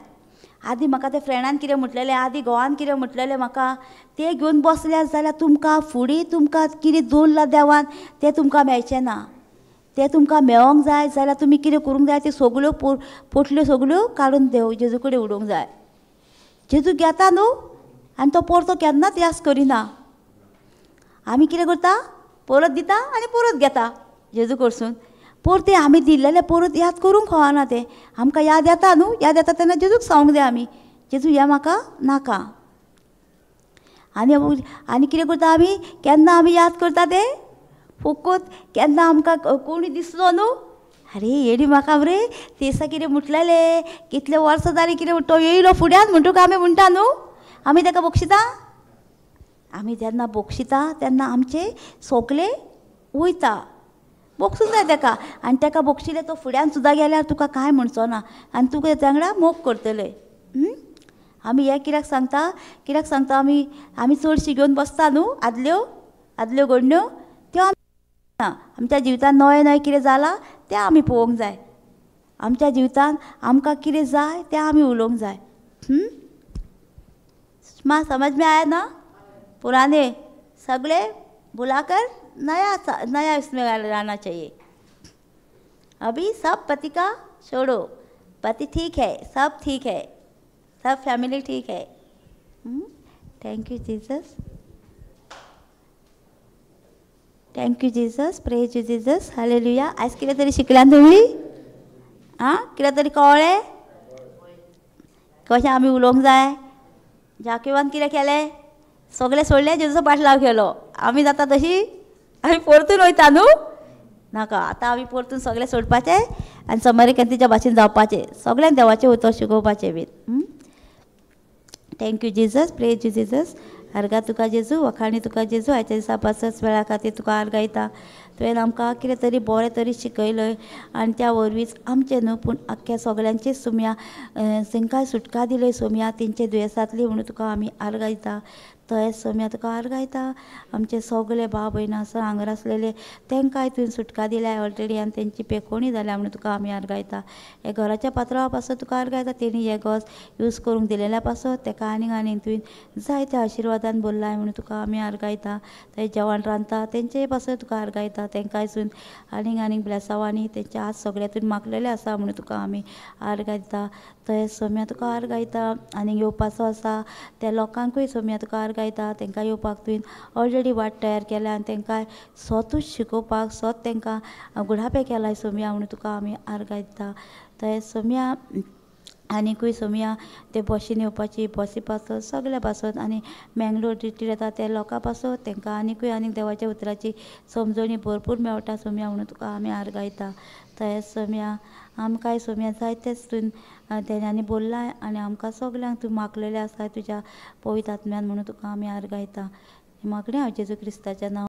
आदी म्हाका ते फ्रेंडान कितें म्हटलेलें, आदी घोवान कितें म्हटलेलें म्हाका, तें घेवन बसल्यात जाल्यार तुमकां फुडें तुमकां कितें दवरलां देवान तें तुमकां मेळचें ना. तें तुमकां मेळोंक जाय जाल्यार तुमी कितें करूंक जाय, त्यो सगल्यो पोटल्यो सगल्यो काडून देव जेजू कडेन उडोवंक जाय. जेजू घेता न्हू आनी तो परतो केन्नाच यास करिना. आमी कितें करता, परत दिता आनी परत घेता जेजू कडसून. परतें आमी दिल्लेलें परत याद करूंक खवना, तें आमकां याद येता न्हू, याद येता तेन्ना जेजूक सांगूंक जाय आमी, जेजू हें म्हाका नाका. आनी आनी कितें करता आमी, केन्ना आमी याद करता तें फकत केन्ना आमकां कोणी दिसलो न्हू, अरे येणी म्हाका मरे ते दिसा कितें म्हटलेलें, कितले वर्सां जालीं कितें तो येयलो फुड्यान म्हणटकूच आमी म्हणटा न्हू, आमी ताका बक्षिता. आमी जेन्ना बक्षिता तेन्ना आमचें सगलें वयता. बक्षूंक जाय ताका, आनी ताका बक्षिलें तो फुड्यान सुद्दां गेल्यार तुका कांय म्हणचो ना आनी तुका तेच्या वांगडा मोग करतले. आमी हें कित्याक सांगता, कित्याक सांगता आमी, आमी चडशी घेवन बसता न्हू आदल्यो आदल्यो घडण्यो, त्यो आमी ना. आमच्या जिवितांत नवें नवें कितें जालां तें आमी पळोवंक जाय. आमच्या जिवितांत आमकां कितें जाय तें आमी उलोवंक जाय. माँ समझ में आया ना? पुराने सगळे बुलाकर नया नया इसमें लाना चाहिए. अभी सब पति का छोड़ो, पति ठीक है, सब ठीक है, सब फैमिली ठीक है. Thank you Jesus, thank you Jesus, praise you Jesus, hallelujah. आयज कितें तरी शिकल्यान तुमी? आं, कितें तरी कळ्ळें कशें आमी उलोवंक जाय? जाकिवान कितें केलें, सगळें सोडलें, जेजूचो पाटलाव केलो. आमी जाता तशी आमी परतून वयता न्हू? नाका, आतां आमी परतून सगळें सोडपाचें आनी समरिकंतीच्या भाशेन जावपाचें, सगळ्यांक देवाचें उतर शिकोवपाचें बीन. Thank you Jesus, praise you Jesus. आर्गां तुका जेजू, वखाणी तुका जेजू. आयच्या दिसा पासत वेळा खातीर तुका आर्गां दिता. तुवें आमकां कितें तरी बरें तरी शिकयलें आनी त्या वरवींच आमचें न्हू पूण आख्ख्या सगळ्यांचेच सोमया तांकांय सुटका दिली सोमया तेंचे दुयेंसांतली म्हणून तुका आमी आर्गां दिता. तशेंच सोमया तुका आर्गां दिता आमचे सगळे भाव भयणां आसा हांगर आसलेले तांकांय तुवें सुटका दिल्या ऑलरेडी आनी तेंची पेकोवणी जाल्या म्हणून तुका आमी आर्गां दिता. हे घराच्या पात्रांवा पासत तुका आर्गां दिता. तेणी हे घर यूज करूंक दिलेल्या पासत ताका आनीक आनीक तुवें जायत्या आशिर्वादान भरलाय म्हणून तुका आमी आर्गां दिता. ते जेवण रांदता तेंचेय पासत तुका आर्गां दिता. तांकांय सून आनीक आनीक ब्लेसांवांनी तेंचे हात सगळे तुवें मागलेले आसा म्हणून तुका आमी आर्गां दिता. तशेंच सोम्या तुका आर्गां दिता आनीक येवपाचो आसा त्या लोकांकूय सोम्या तुका आर्गां दिता. तांकां येवपाक तुवें ऑलरेडी वाट तयार केल्या आनी तांकां स्वतूच शिकोवपाक स्वत तांकां गुडापे केलाय सोम्या म्हणून तुका आमी आर्गां दिता. तशेंच सोम्या आनीकूय सोम्या ते बशीन येवपाची बसी पासत सगल्या पासत आनी मेंगलोर रिट्रीट येता त्या लोकां पासत तांकां आनीकूय आनीक देवाच्या उतराची समजणी भरपूर मेळटा सोम्या म्हणून तुका आमी आर्गां दिता. तशेंच सोम्या आमकांय सोम्या जायतेच तुवें तेण्यांनी बोल्लाय आनी आमकां सगल्यांक तूं मागलेलें आसा तुज्या पवित्र आत्म्यान म्हणून तुका आमी आर्गां दिता. मागणें हांव जेजू क्रिस्ताच्या नांवान.